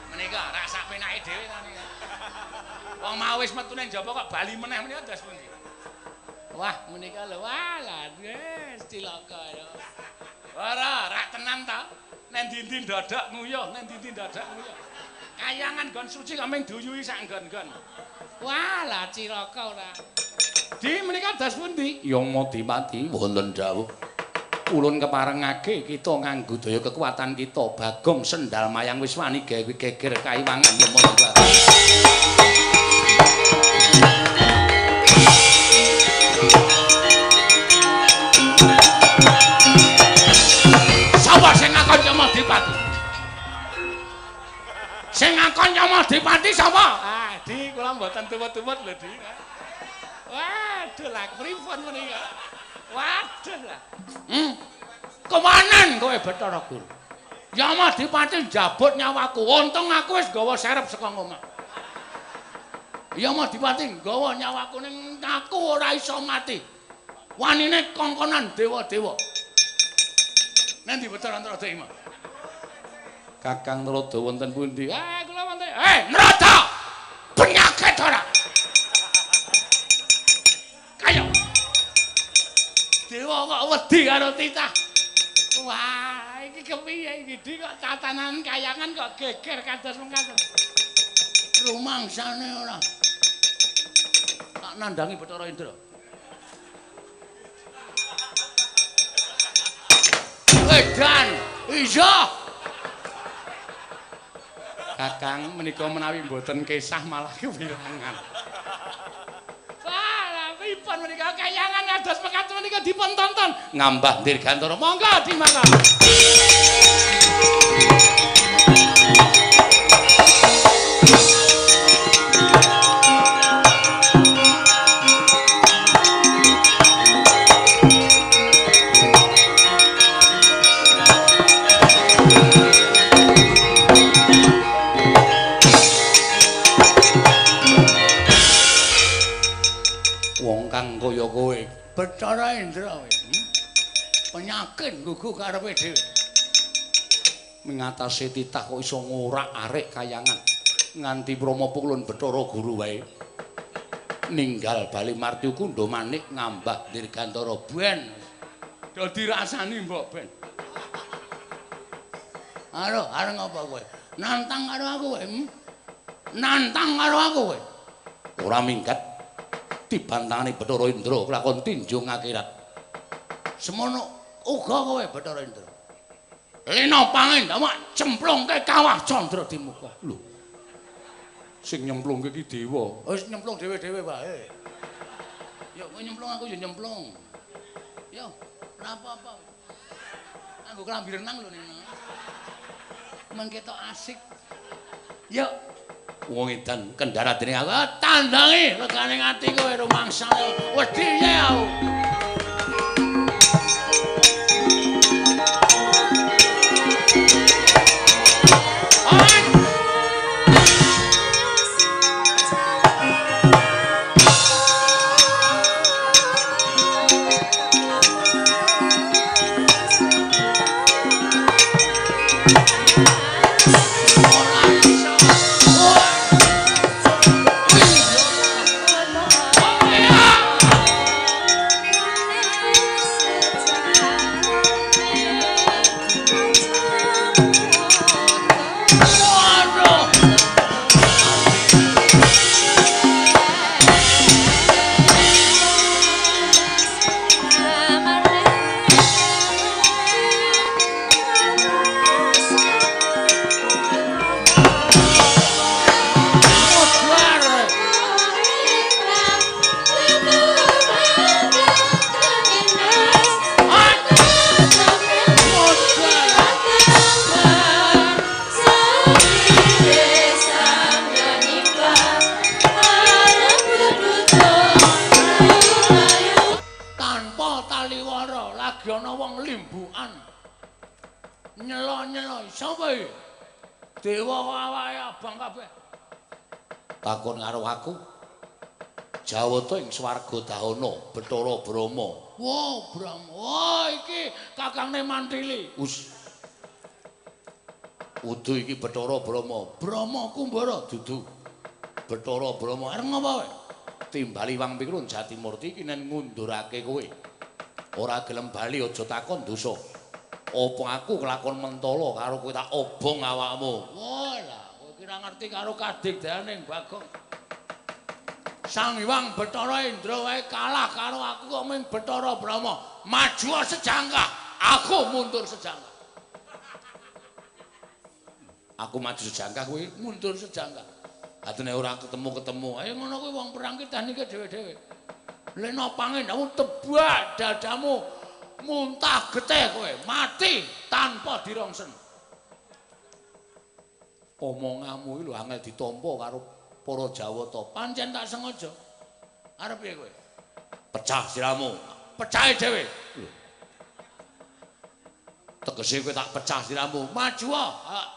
Menika rak sak penake dhewe ta nika. Wong mau wis metu nang njaba kok bali meneh menika dos pundi? Wah, menika lho, wah lah wis cilaka ya. Ora, rak tenan ta. Nek ndi-ndi ndodok nguyuh, nek ndi-ndi ndodok nguyuh. Kayangan nggon suci kok mung duyuhi sak nggon-nggon. Wah, lah cilaka ora. Di menika dos pundi? Yamadipati wonten dawuh. Ulun keparengake kita nganggo daya kekuatan kita Bagong sendal mayang wis wani gawe geger kaiwangan Yamadipati. Sapa sing ngakon Yamadipati? Sing ngakon Yamadipati sapa? Ah, Di, kula mboten tumut-tumut lho, Di. Waduh lah, pripun menika? Waduh lah. Kemanan kowe Bathara Guru? Yamadipati njabut nyawaku. Untung aku wis nggawa serep saka omah. Yamadipati nggawa nyawaku ning aku ora iso mati. Wanine kongkonan dewa-dewa. Nanti Bathara Narada iki? Kakang Narada wonten pundi? Ah, kula wonten. Eh, Narada! Penyakit ora? Kaya dewa kok wedi karo titah. Wah, iki kepiye iki Di kok tatanan kayangan kok geger kados mengkaten. Rumangsane ora. Tak nandangi Bathara Indra. Edan, iya. Kakang menika menawi mboten kesah malah kewirangan. Wah, pripun menika kayangan kados mekaten menika dipun tonton. Ngambah Dirgantara, monggo dimangga. Kaya kowe Bathara Indra kowe. Penyakit nggugu karepe dhewe. Mengatasi titah kok iso ngorak-arik kayangan nganti Brahma Pukulun Bathara Guru wae. Ninggal bali Martyukunda manik ngambah Dirgantara ben. Do dirasani mbok ben. Aduh, arep ngapa kowe? Nantang karo aku kowe. Nantang karo aku kowe. Ora minggat. Dibantahane Bathara Indra kelakon tinjung akhirat. Semono uga kowe Bathara Indra. Lena pangendamak cemplungke kawah Candra di muka. Lho. Sing nyemplungke iki dewa. Wis nyemplung dhewe-dhewe wae. Yo kowe nyemplung aku yo nyemplung. Yo, ora apa-apa. Nganggo klambi renang lho Nina. Men ketok asik. Yo. Wong edan kendara dening aku tandangi regane ati kowe rumangsane wedi ya aku. Nyelo-nyelo sapa iki? Dewa kok awake abang kabeh. Takon karo aku. Jawata ing swarga dahana Bathara Brahma. Wah, Brahma. Wah, iki kakangne Mantili. Us. Udu iki Bathara Brahma. Brahma Kumbara dudu. Bathara Brahma arep ngapa kowe? Timbali Wang Pikrun Jatimurti iki nen ngundurake kowe. Ora gelem bali aja takon dosa. Apa aku kelakon mentala karo kowe tak obong awakmu. Wah, lah kowe ki ora ngerti karo kadigdayaning Bagong. Sang Hyang Bathara Indra wae kalah karo aku kok ming Bathara Brahma. Maju sejangkah, aku mundur sejangkah. Aku maju sejangkah kowe mundur sejangkah. Atene ora ketemu-ketemu. Ayo ngono kuwi wong perang ki teknike dhewe-dhewe. Leno pangendamu tebak dadamu muntah getih kowe, mati tanpa dirongsen. Omonganmu iki lho angel ditampa karo para Jawata. Pancen tak sengaja. Arep piye kowe? Pecah siramu. Pecahe dhewe. Lho. Tegese kowe tak pecah siramu. Maju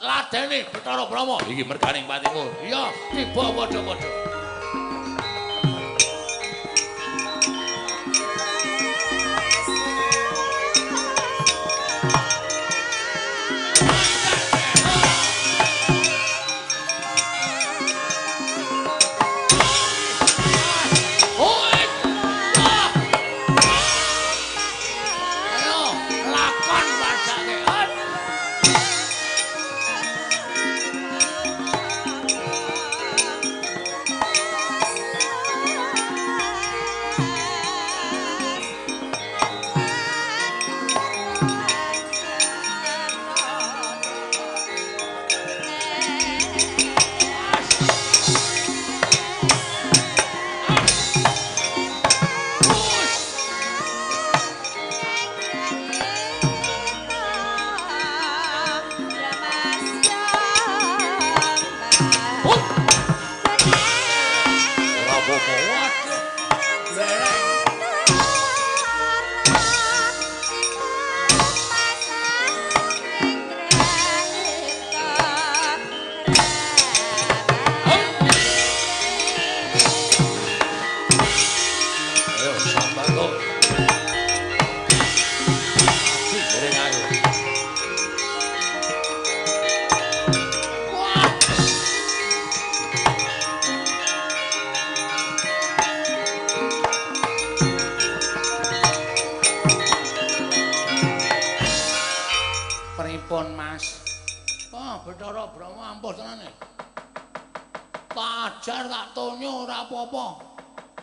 ladeni Bathara Brahma. Iki merganing patimu. Iya, tiba padha-padha.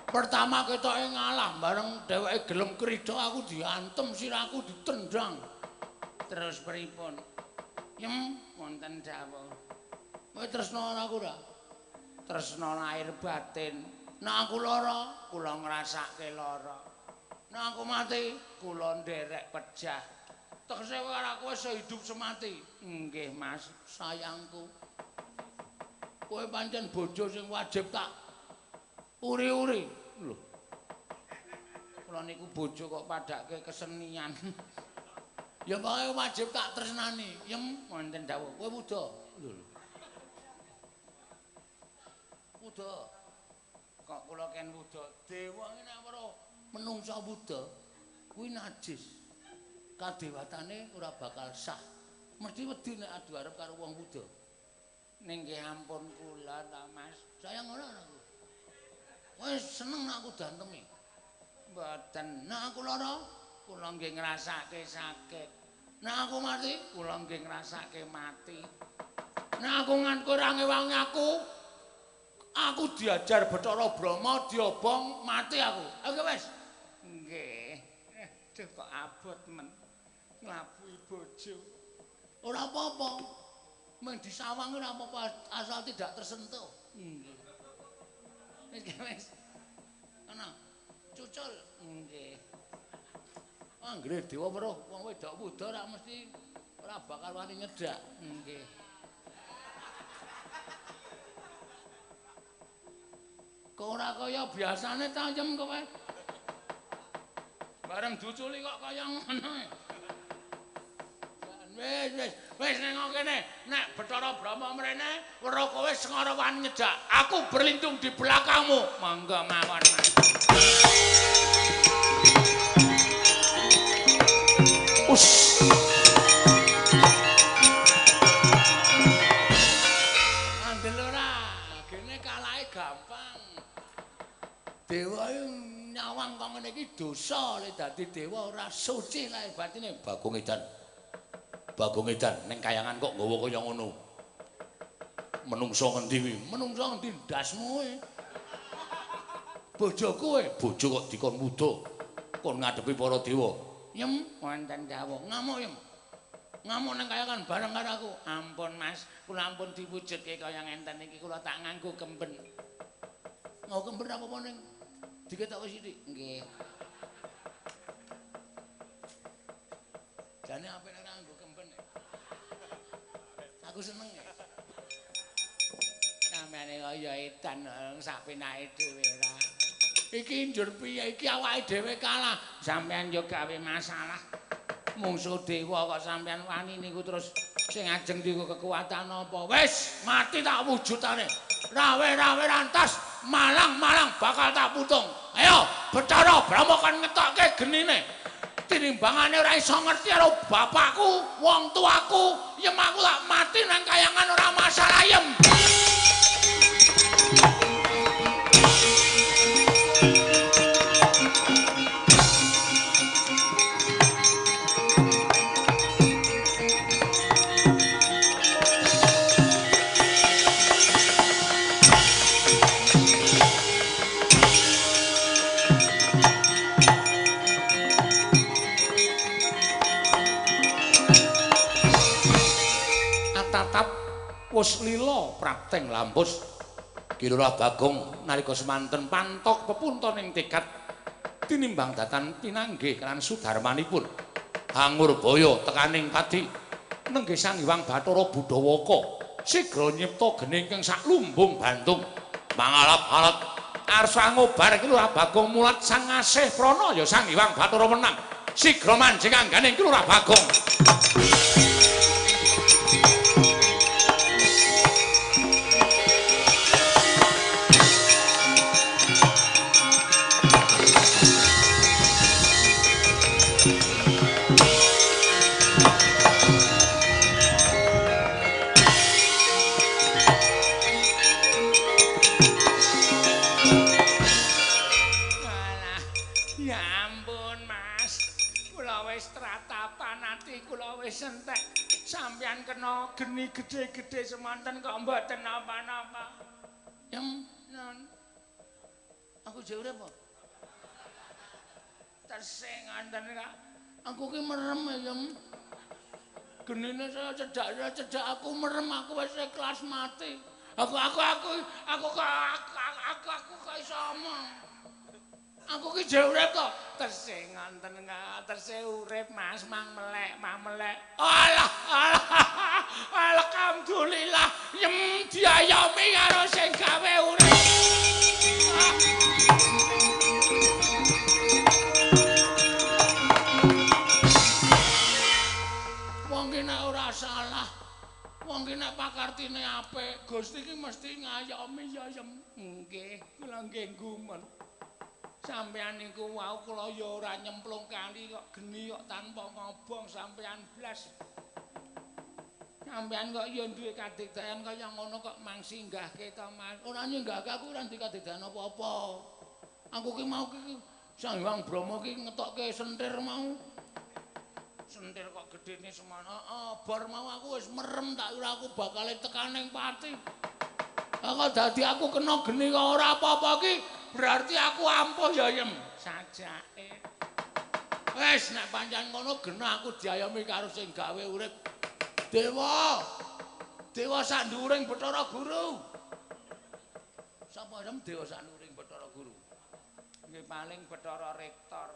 Pertama ketoke ngalah bareng dheweke gelem krida aku diantem sirahku ditendang. Terus pripun? Yem wonten dawuh. Kowe tresna ora aku ora? Tresna lahir batin. Nek aku lara, kula ngrasake lara. Nek aku mati, kula nderek pejah. Tegese kowe karo aku wis hidup semati. Nggih, Mas, sayangku. Kowe pancen bojo sing wajib tak uri-uri. Lho. Kula niku bojo kok padake kesenian. Ya pokoke wajib tak tresnani. Yem wonten dawuh. Kowe wuda. Lho. Wuda. Kok kula ken wuda? Dewa ngene weruh menungsa wuda kuwi najis. Kadewatane ora bakal sah. Mesti wedi nek adu arep karo wong wuda. Ning nggih ampun kula ta, Mas. Sayang ora aku. Wis seneng nek aku dantemi. Mboten. Nek aku lara, kula nggih ngrasake sakit. Nek aku mati, kula nggih ngrasake mati. Nek aku nganku ora ngewangi aku diajar Bathara Brahma diobong mati aku. Oke wis. Nggih. Aduh kok abot men. Nglabuhi bojo. Ora apa-apa. Mung disawang ora apa-apa asal tidak tersentuh. Nggih. Wis wis. Ana cucul. Nggih. Anggere dewa weruh wong wedok wuda ora mesti ora bakal wani nyedhak. Nggih. Kok ora kaya biasane tayem kowe. Bareng diuculi kok kaya ngono. Jan Wis wis wis ning kene, nek Bathara Brahma mrene, weruh kowe sengara wani nyedak. Aku berlindung di belakangmu. Monggo mawon, Mas. Us. Andel ora, gene kalahe gampang. Dewa nyawang kok ngene iki dosa, lek dadi dewa ora suci lahir batine. Bagong edan. Bagong edan ning kayangan kok nggawa kaya ngono. Menungso ngendi kuwi? Menungso ngendi ndasmu kowe? Bojoku kowe, bojo kok dikon wuda. Kon ngadepi para dewa. Yem, wonten dawuh. Ngamuk yem. Ngamuk ning kayangan bareng karo aku. Ampun Mas, kula ampun diwujudke kaya ngenten iki, kula tak nganggo kemben. Nggo kemben apa ning diketok sithik? Nggih. Jane apik nek nganggo kemben. Aku seneng ya. Sampeyan kaya edan sak penake dhewe ora. Iki njur piye iki awake dhewe kalah. Sampeyan yo gawe masalah. Mungsuh dewa kok sampeyan wani niku terus sing ajeng niku kekuatan apa? Wis mati tak wujudane. Rawe-rawe rantas, malang-malang bakal tak putung. Ayo Bathara Brahma kon ngetokke genine. Tinimbangane ora iso ngerti karo bapakku, wong tuaku, yem aku tak mati nang kayangan ora masalah yem. Wis lila prapteng lampus Ki Lurah Bagong nalika semanten pantok pepunton ing tekad tinimbang datan pinanggih lan sudarmanipun Hangurbaya tekaning pati nenggih Sang Hyang Bathara Budawaka sigra nyipta geni ingkang saklumbung bantung mangalap-alap arsa ngobar Ki Lurah Bagong mulat sang asih prana ya Sang Hyang Bathara menang sigra manjing anggane Ki Lurah Bagong. Sampeyan kena geni gedhe-gedhe semanten kok mboten napa-napa. Yem, non. Aku jek urip apa? Tesih nganten Kak. Aku ki merem ya, Yem. Genine saya cedak aku merem, aku wis ikhlas mati. Aku kok iso omong. Aku ki jek urip to. Tesih ngonten Kak, tesih urip Mas, mang melek, mang melek. Alah, alah. Alhamdulillah, yem diayomi karo sing gawe urip. Wong ki nek ora salah, wong ki nek pakartine apik, Gusti ki mesti ngayomi ya yem. Nggih, kula nggih gumun. Sampeyan niku wau kula ya ora nyemplung kali kok geni kok tanpa ngobong sampeyan blas. Sampeyan kok ya duwe kadigdayan kaya ngono kok mang singgahke to Mas. Ora nyinggahke aku ora duwe kadigdayan apa-apa. Aku ki mau ki Sang Hyang Brahma ki ngetokke sentir mau. Sentir kok gedene semono. Heeh, bar mau aku wis merem tak ora aku bakal tekaning pati. Kok dadi aku kena geni kok ora apa-apa ki berarti aku ampuh ya yem. Sajake. Wis nek pancen ngono genah aku diayomi karo sing gawe urip. Dewa. Dewa sak nduwuring Bathara Guru. Sapa yem dewa sak nduwuring Bathara Guru? Nggih paling Bathara Rektor.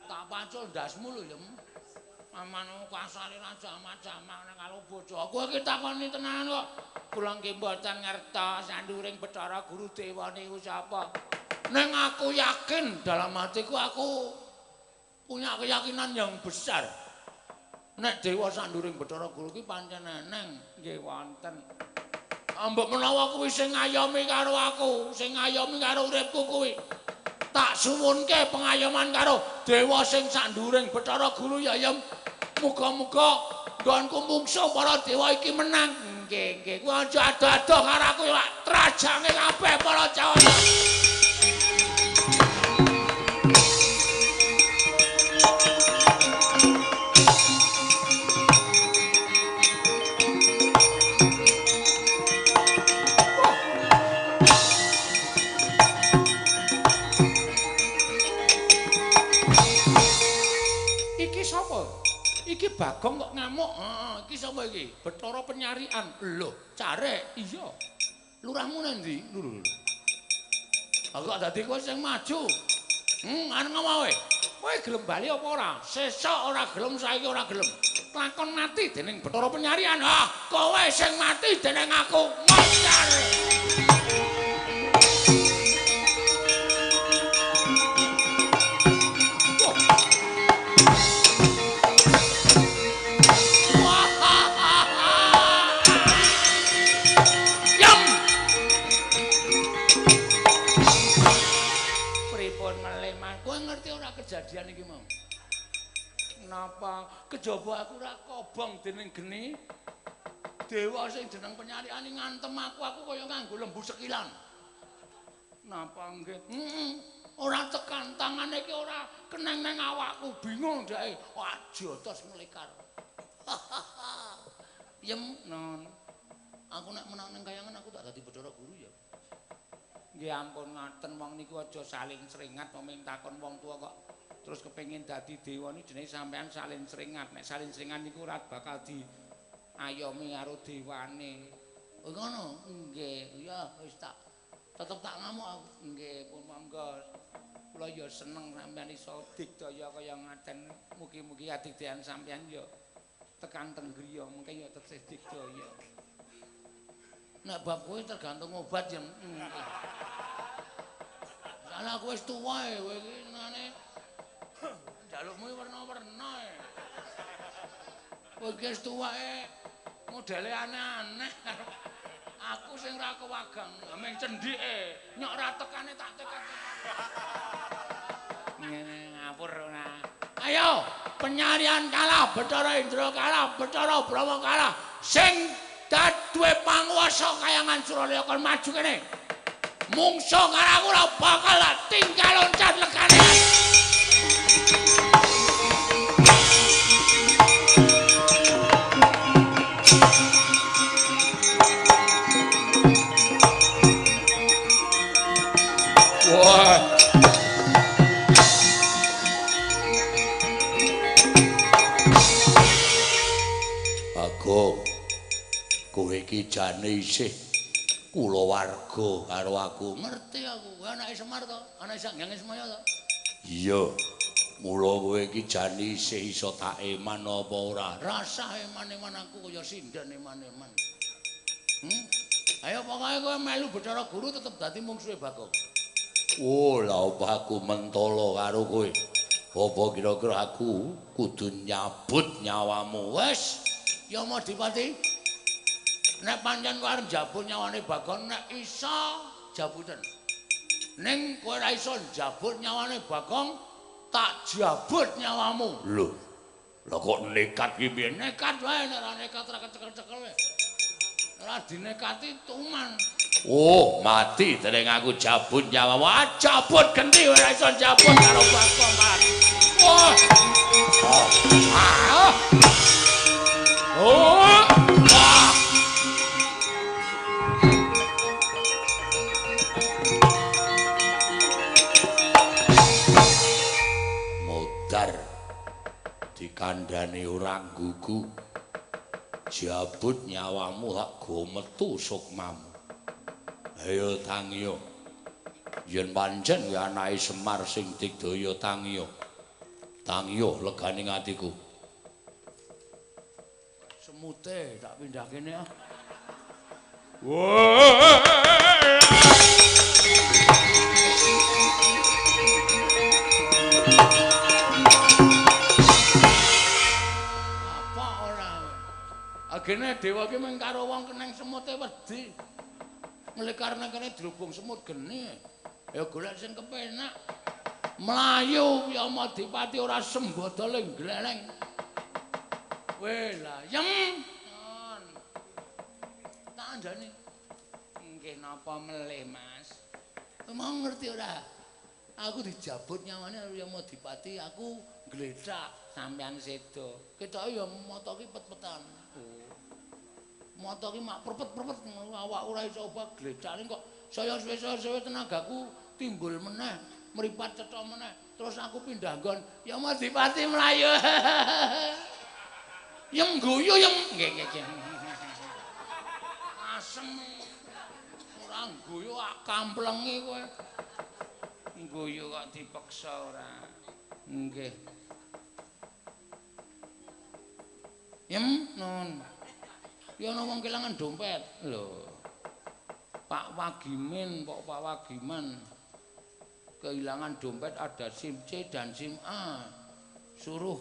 Tak pacul ndasmu lho yem. Aman kasare ra jamak-jamak nek karo bojo. Aku iki takoni tenanan kok. Kula nggih mboten ngertos sanduring Bathara Guru Dewa niku sapa. Ning aku yakin dalam hatiku aku punya keyakinan yang besar. Nek dewa sanduring Bathara Guru ki pancen eneng, nggih wonten. Mbok menawa kuwi sing ngayomi karo aku, sing ngayomi karo uripku kuwi. Tak suwunke pengayoman karo dewa sing sanduring Bathara Guru ya Yem. Muga-muga nggonku mungsuh para dewa iki menang. Nggih, nggih. Kuwi aja ado-ado karo aku ya, trajange kabeh para Jawata. Iki Bagong kok ngamuk. Heeh, iki sapa iki? Bathara Penyarian. Lho, carek. Iya. Lurahmu nang ndi? Lho lho. Aku kok dadi kowe sing maju. Arep ngomong kowe. Kowe gelem bali apa ora? Sesuk ora gelem, saiki ora gelem. Lakon mati dening Bathara Penyarian. Ah, kowe sing mati dening aku. Moncar. Kejadian iki mau. Napa kejaba aku ora kobong dening geni? Dewa sing jeneng Penyariane ngantem aku, aku kaya nganggo lembu sekilan. Napa nggih? Heeh. Ora tekan tangane iki ora keneng nang awakku, bingung dheke. Wah, jotos mlekar. Yem, non. Aku nek menang ning kayangan aku tak dadi Bathara Guru ya. Nggih ampun ngaten wong niku aja saling sringat mung takon wong tuwa kok terus kepengin dadi dewa niku jenenge sampean saling sringat. Nek saling sringat niku ora bakal diayomi karo dewane. Oh ngono? Nggih. Ya wis tak tetep tak ngamuk aku. Nggih pun monggo. Kula ya seneng sampean iso digdaya kaya ngaten. Mugi-mugi adigdayan sampean ya tekan teng griya mungkin ya tesih digdaya. Nek bab kowe tergantung obat ya. Soale aku wis tuwa e, kowe iki nane njalukmu werna-werna e. Kowe iki wis tuwa e, modele aneh-aneh. Aku sing ora kewagang, meng cendhike, nyok ora tekane tak tekan. Ngene ngapur ora. Ayo, Penyarian kalah, Bathara Indra kalah, Bathara Brahma kalah. Sing duwe panguwasa kayangan Suralaya kon maju kene. Mungsuh karo aku ora bakal tinggal loncat legane. Wah. Bagong, kowe iki jane isih kulawarga karo aku. Ngerti aku, kowe anake Semar to? Anake Sang Hyang Ismaya to? Iya. Mula kowe iki jane isih iso tak eman apa ora? Rasah eman-eman aku kaya sinden eman-eman. Ayo pokoke kowe melu Bathara Guru tetep dadi mungsuhe Bagong. Oh, lha apa aku mentolo karo kowe? Apa kira-kira aku kudu nyabut nyawamu? Wes, ya Madipati. Nek pancen kowe arep njabut nyawane Bagong, nek iso jabuten. Ning kowe ora iso njabut nyawane Bagong, tak jabut nyawamu. Lho. Lha kok nekat ki piye? Nekat wae, nek ora nekat ora kecekel-cekel wae. Ora dinekati tuman. Oh, mati dereng aku jabut nyawamu. Ah, jabut genti ora iso jabut karo Bagong. Wah. Ah. Oh. Ah. Modar dikandhani ora gugu. Jabut nyawamu hak go metu sukmamu. Ayo tangiyo. Yen pancen kuwi anake Semar sing digdaya tangiyo. Tangiyo legane atiku. Semute tak pindah kene ah. Begene dewa iki mung karo wong keneng semute wedi. Nglekar nang kene drubung semut geni. Ya golek sing kepenak. Mlayu Yamadipati ora sembada ling gleleng. Weh lah, yem. Tak andhani. Nggih napa melih, Mas? Mau ngerti ora? Aku dijabut nyawane karo Yamadipati, aku gletak sampean sedo. Ketoke ya mata ki pet-petan. Oh. Mata ki mak prepet-prepet awak ora iso obah glecane kok saya suwe-suwe tenagaku timbul meneh, mripat cetha meneh. Terus aku pindah nggon, Yamadipati mlayu. Yem guyu yem. Nggih nggih. Asem. Ora guyu ak kamplengi kowe. Guyu kok dipeksa ora. Nggih. Yem nun. Ya ana wong kelangan dompet. Lho. Pak Wagimin, Pak Wagiman kehilangan dompet ada SIM C dan SIM A. Suruh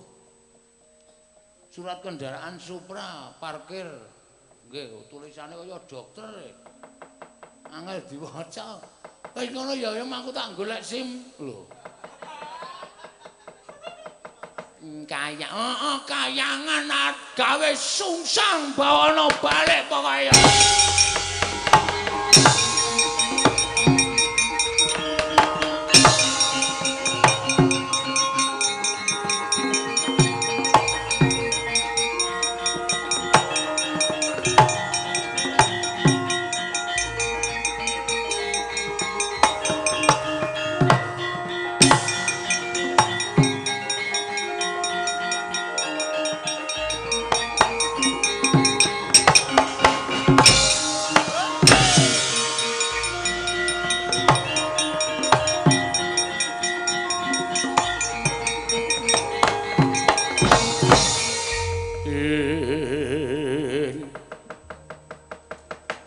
surat kendaraan Supra parkir. Nggih, tulisane kaya dokter. Angel diwaca. Wis ngono ya ya aku tak golek SIM. Lho. Kaya, heeh, kayangan gawe sungsang bawana balik pokoke.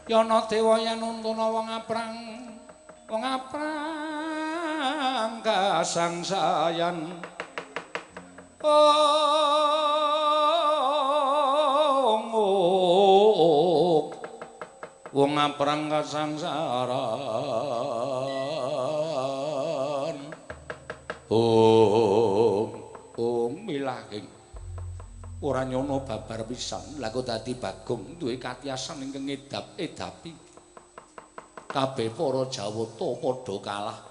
Yana dewa yen nuntuna wong aprang kasangsayan. Oh, wong aprang kasangsaran. Oh, oh milahing ora nyono babar pisan. Lah kok dadi Bagong duwe katiyasan ingkang ngedap-edapi. Kabeh para Jawata padha kalah.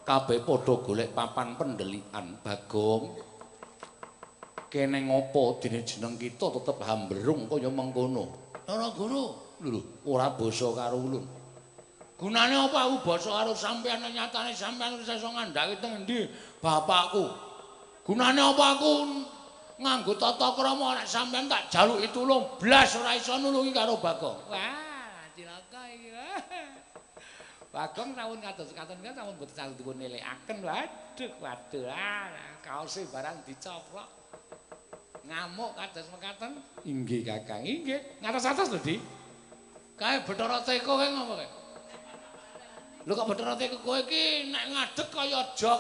Kabeh padha golek papan pendelikan. Bagong, kene ngopo dene jeneng kita tetep hamberung kaya mengkono. Ora guru, lho ora basa karo ulun. Gunane apa aku basa karo sampeyan nyatane sampeyan wis iso ngandhake teng endi bapakku. Gunane apa aku nganggo tata krama nek sampeyan tak jaluki tulung blas ora iso nulungi karo Bagong. Wah, cilaka iki. Bagong sampun kados katon kan sampun boten saged dipun elekaken. Waduh, waduh. Ah, kaose barang dicoplok. Ngamuk kados mekaten. Inggih, Kakang. Inggih. Ngatos-atos lho, Di. Kae Bathara Teko kae ngopo kae? Lho kok Bathara Teko kowe iki nek ngadeg kaya jok.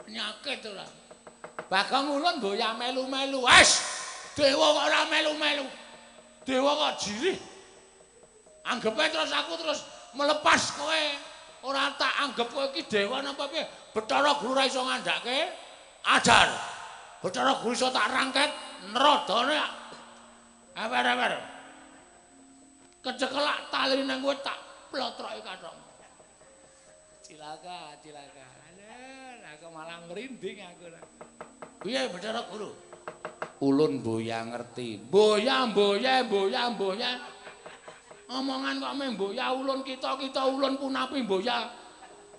Penyakit ora. Bagong ulun mboya melu-melu. Wes, dewa kok ora melu-melu. Dewa kok jirih. Anggepe terus aku terus melepas kowe. Ora tak anggep kowe iki dewa napa piye. Bathara Guru ora iso ngandhake ajar. Bathara Guru iso tak rangket nerodone. Ewer-ewer. Kecekelak tali nang kowe tak plotroki kathok. Cilaka, cilaka. Alah, aku malah merinding aku. Piye Bathara Guru? Ulun mboya ngerti. Mboya, mboya, mboya, mboya. Omongan kok meh mboya ulun kita-kita ulun punapi mboya.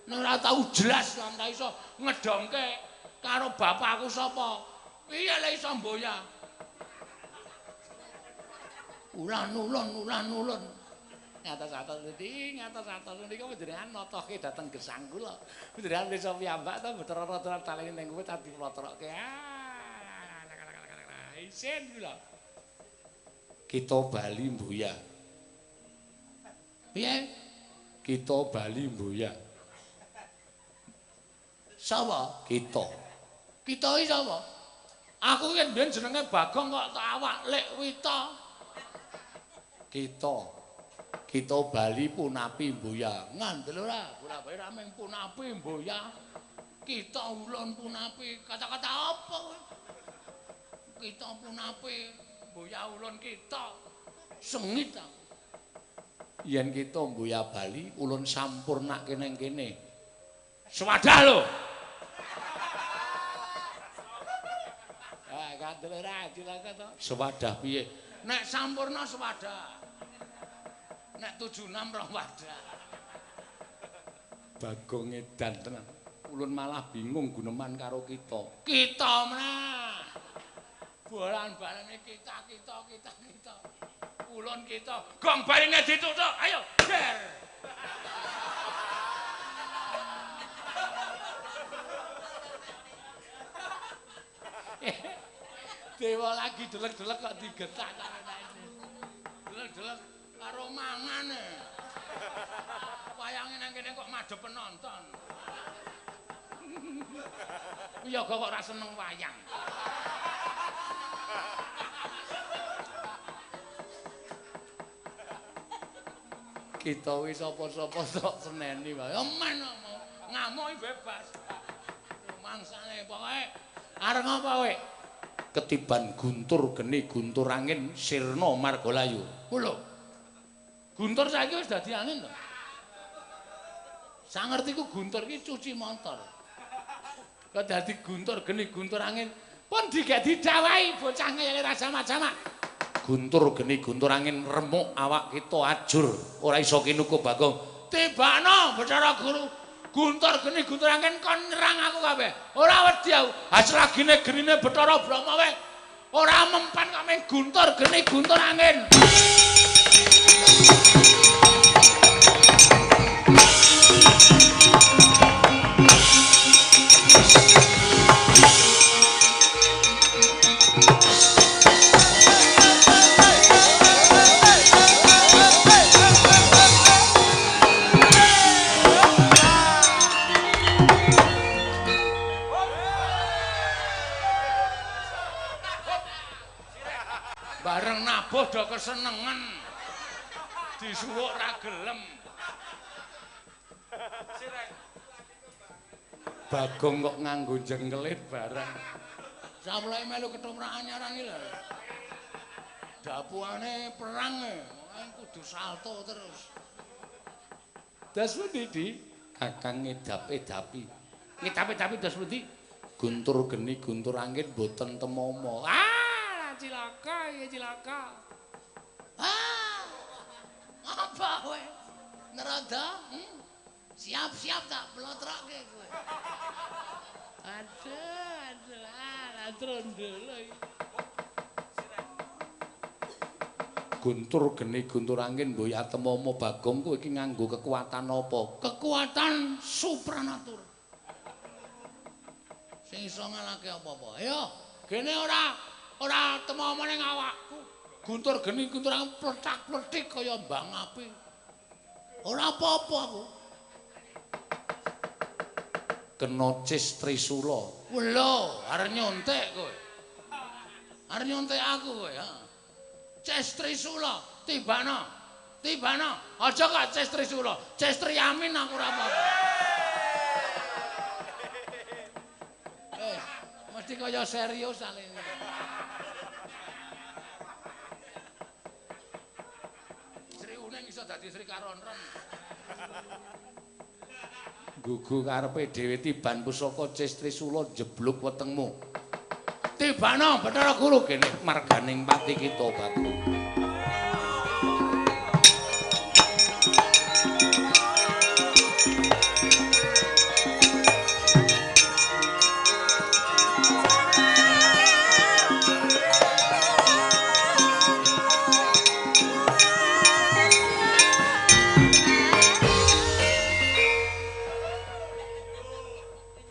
Nek ora tau jelas lan ta iso ngedongke karo bapakku sapa. Piye le iso mboya? Ulan ulun ulan ulun. Ngatos-atos niki, ngatos-atos niku panjenengan natohke dhateng gesang kula. Panjenengan iso piyambak to Bathara rada talene ning kowe tak diplotrokke. Ah, isin kula. Kita bali mboya. Piye? Kita bali mboya. Sapa? Kita. Kita iki sapa? Aku ki mbiyen jenenge Bagong kok tak awak Lek Wita. Kita bali punapi mboya. Ngandel ora? Bola-bali ra mung punapi mboya. Kita ulun punapi. Kata-kata apa kowe? Kita punapi mboya ulun kita. Sengit aku. Yen kita mboya bali ulun sampurnake nang kene. Swadah lho. Ah, kandel ora cilaka to. Swadah piye? Nek sampurna swadah. Nek 76 rong wadah. Bagong edan tenan. Ulun malah bingung guneman karo kita. Kita meneh. Bolan-balane kita. Ulun kita. Gong baline dituthuk. Ayo, der. Dewa lagi delek-delek kok digetak karo delek-delek karo mangane. Wayange nang kene kok madhep penonton. Wiyaga kok ora seneng wayang. Kita wis sapa-sapa tok seneni wae. Men ngamuk bebas. Mangsane pokoke arep ngapa kowe? Ketiban guntur geni guntur angin sirna margalayu. Ku lho. Guntur saiki wis dadi angin to. Sangertiku guntur iki cuci motor. Kok dadi guntur geni guntur angin pun digek didawahi bocah ngeyele ra jamak-jamak. Guntur geni guntur angin remuk awak kita ajur ora iso kinuku Bagong. Tibakno Bathara Guru. Guntur geni guntur angin kon nyerang aku kabeh. Ora wedi aku. Hasilagine genine Bathara Brahma wae ora mempan kok mung guntur geni guntur angin. Bareng nabuh do kesenengen. Disuwuk ra gelem. Bagong kok nganggo jengkelit bareng. Samulai melu ketoprak anyaran iki lho. Dapuane perang e, kudu salto terus. Das pundi, Di? Kakang ngedap-edapi. Ngedap-edapi das pundi? Guntur geni guntur angin mboten temomo. Ah, cilaka iki cilaka. Ah. Apa kowe? Nerada? Siap-siap tak plotroke kowe. Aduh, aduh, ah, trondol iki. Guntur geni guntur angin mboya temomo Bagong kowe iki nganggo kekuatan apa? Kekuatan supranatur. Sing iso ngalahke apa-apa. Ayo, gene ora temomo ning awakku. Guntur geni guntur angin pletak-pletik kaya mbang api. Ora apa-apa aku. Kena cis Trisula. Lho, arep nyontek kowe. Arep nyontek aku kowe, ha. Ces Trisula, tibano. Tibano. Aja kok Ces Trisula. Ces Triamin aku ora apa-apa. Mesti kaya serius alene. Sri Uning iso dadi Sri Karonron. Gugu karepe dhewe tiban pusaka Ces Trisula njeblug wetengmu. Tibano Bathara Guru kene marganing pati kita Bagong.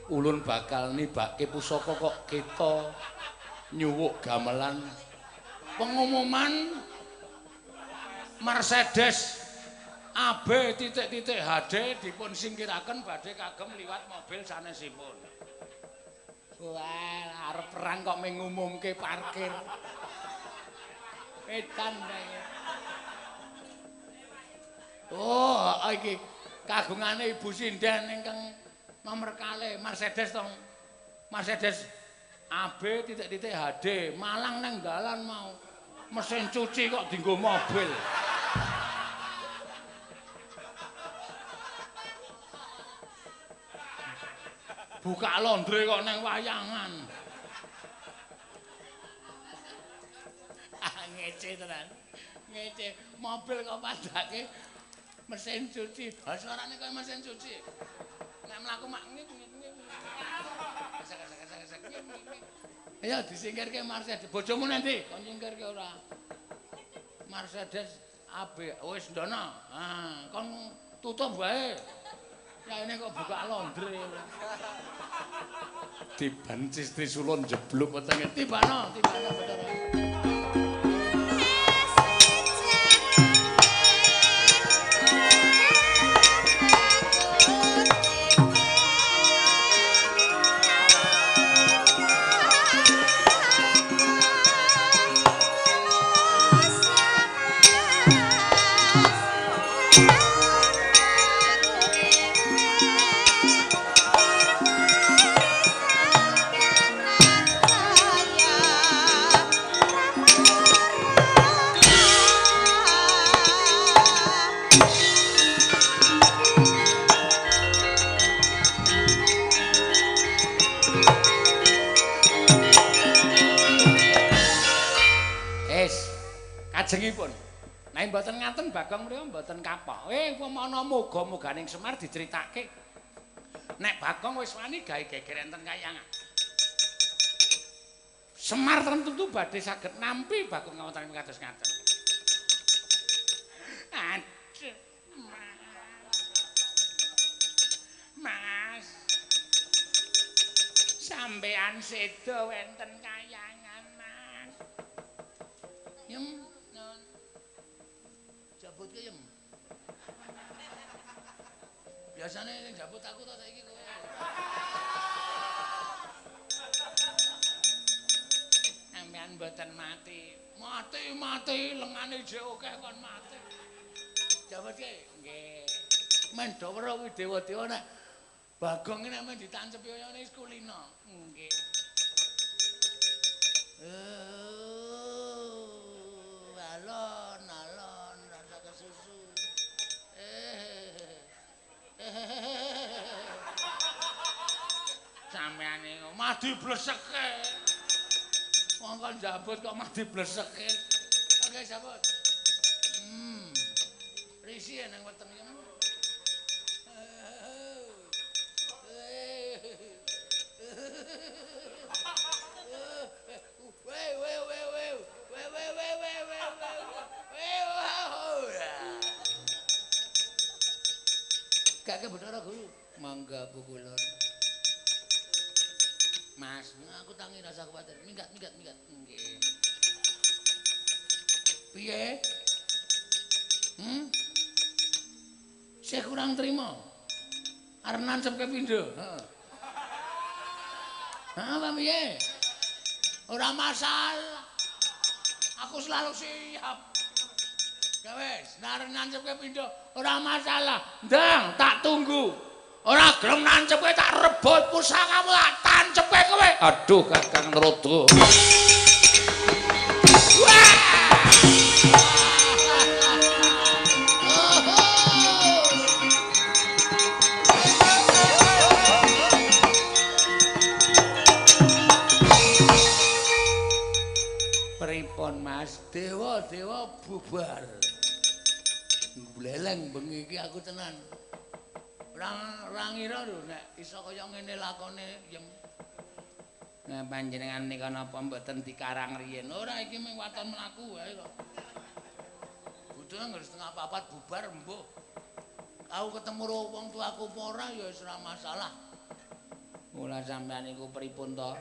Ulun bakal nibake pusaka kok kita nyuwuk gamelan pengumuman Mercedes AB titik-titik HD dipun singkiraken badhe kagem liwat mobil sanesipun. Wah, arep perang kok mengumumke parkir. Edan iki. Oh, iki kagungane Ibu Sinden ingkang nomor kalih Mercedes to. Mercedes AB titik-titik HD, Malang nang dalan mau. Mesin cuci kok dienggo mobil. Buka laundry kok nang wayangan. Ah, ngece tenan. Ngece mobil kok padake mesin cuci. Ha suarane kaya mesin cuci. Nek mlaku mak ngik ngik ngik. Sak. Ayo disingkirke Mercedes. Bojomu nanti kon nyingkirke ora? Mercedes AB wis ndono. Ah, kon tutup wae. Ya ini kok buka laundry. Dibancis Trisula njeblug wetenge. Tibano, tibano Bathara. Kajengipun. Nek mboten ngaten Bagong mriku mboten kapok. Upamana muga-muganing Semar diceritake. Nek Bagong wis wani gawe geger enten kayangan. Semar tentu badhe saged nampi Bagong kawontenan kados ngaten. Aduh. Mas. Sampean sedo wenten kayangan, Mas. Yem. Jabut ke yem. Biasane sing jabut aku to saiki kowe. Sampean mboten mati. Mati mati lengane jek akeh kon mati. Jabut ke? Nggih. Men do weruh kuwi dewa-dewa nek Bagong nek men ditancepi kaya ngene wis kulino. Nggih. Alon alon rasa kesusu. Sampeyan niku mati bleseke. Wong kon jabut kok mati bleseke. Oke, jabut. Risi nang weteng iki. We we we we we we we we we we. Gak ke Bathara Guru. Mangga pukulon. Mas, aku tangi rasa kuwatir. Minggat, minggat, minggat. Nggih. Piye? Saya kurang terima. Arep nancepke pindho. Heeh. Heeh, apa piye? Ora masalah. Aku selalu siap. Ya wis, nek nancepke pindho ora masalah. Ndang, tak tunggu. Ora gelem nancepke tak rebut pusakamu tak tancepke kowe. Aduh, Kakang Rodo. Wah! Pripun, Mas? Dewa-dewa bubar. Bleleng bengi iki aku tenan. Ora ngira lho nek iso kaya ngene lakone yem. Nah panjenengan nika napa mboten dikarang riyin? Ora iki mung waton mlaku wae kok. Budhe anggere 3:30 bubar mbuh. Aku ketemu karo wong tuaku apa ora ya wis ora masalah. Mula sampean niku pripun to?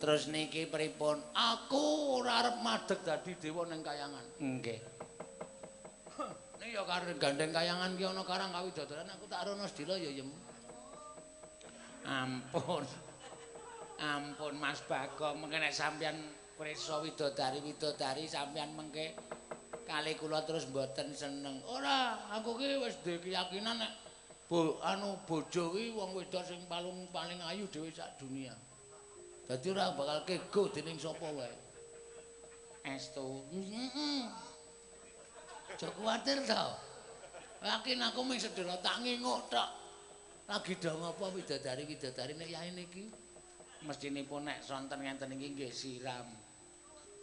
Terus niki pripun? Aku ora arep madeg dadi dewa ning kayangan. Nggih. Ning ya karo gandeng kayangan ki ana karang kawidodaran aku tak rono sedila ya yem. Ampun. Ampun Mas Bagong, mengke nek sampeyan prisa widodari-widodari sampeyan mengke kali kula terus mboten seneng. Ora, aku ki wis duwe keyakinan nek bojo ki wong wedok sing paling ayu dhewe sak dunia. Dadi ora bakal kego dening sapa wae. Estu. Heeh. Aja kuwatir to. Yakin aku mung sedhela tak nginguk tok. Lagi do ngapa widodari-widodari nek yaene iki? Mestinipun nek sonten ngenten iki nggih siram.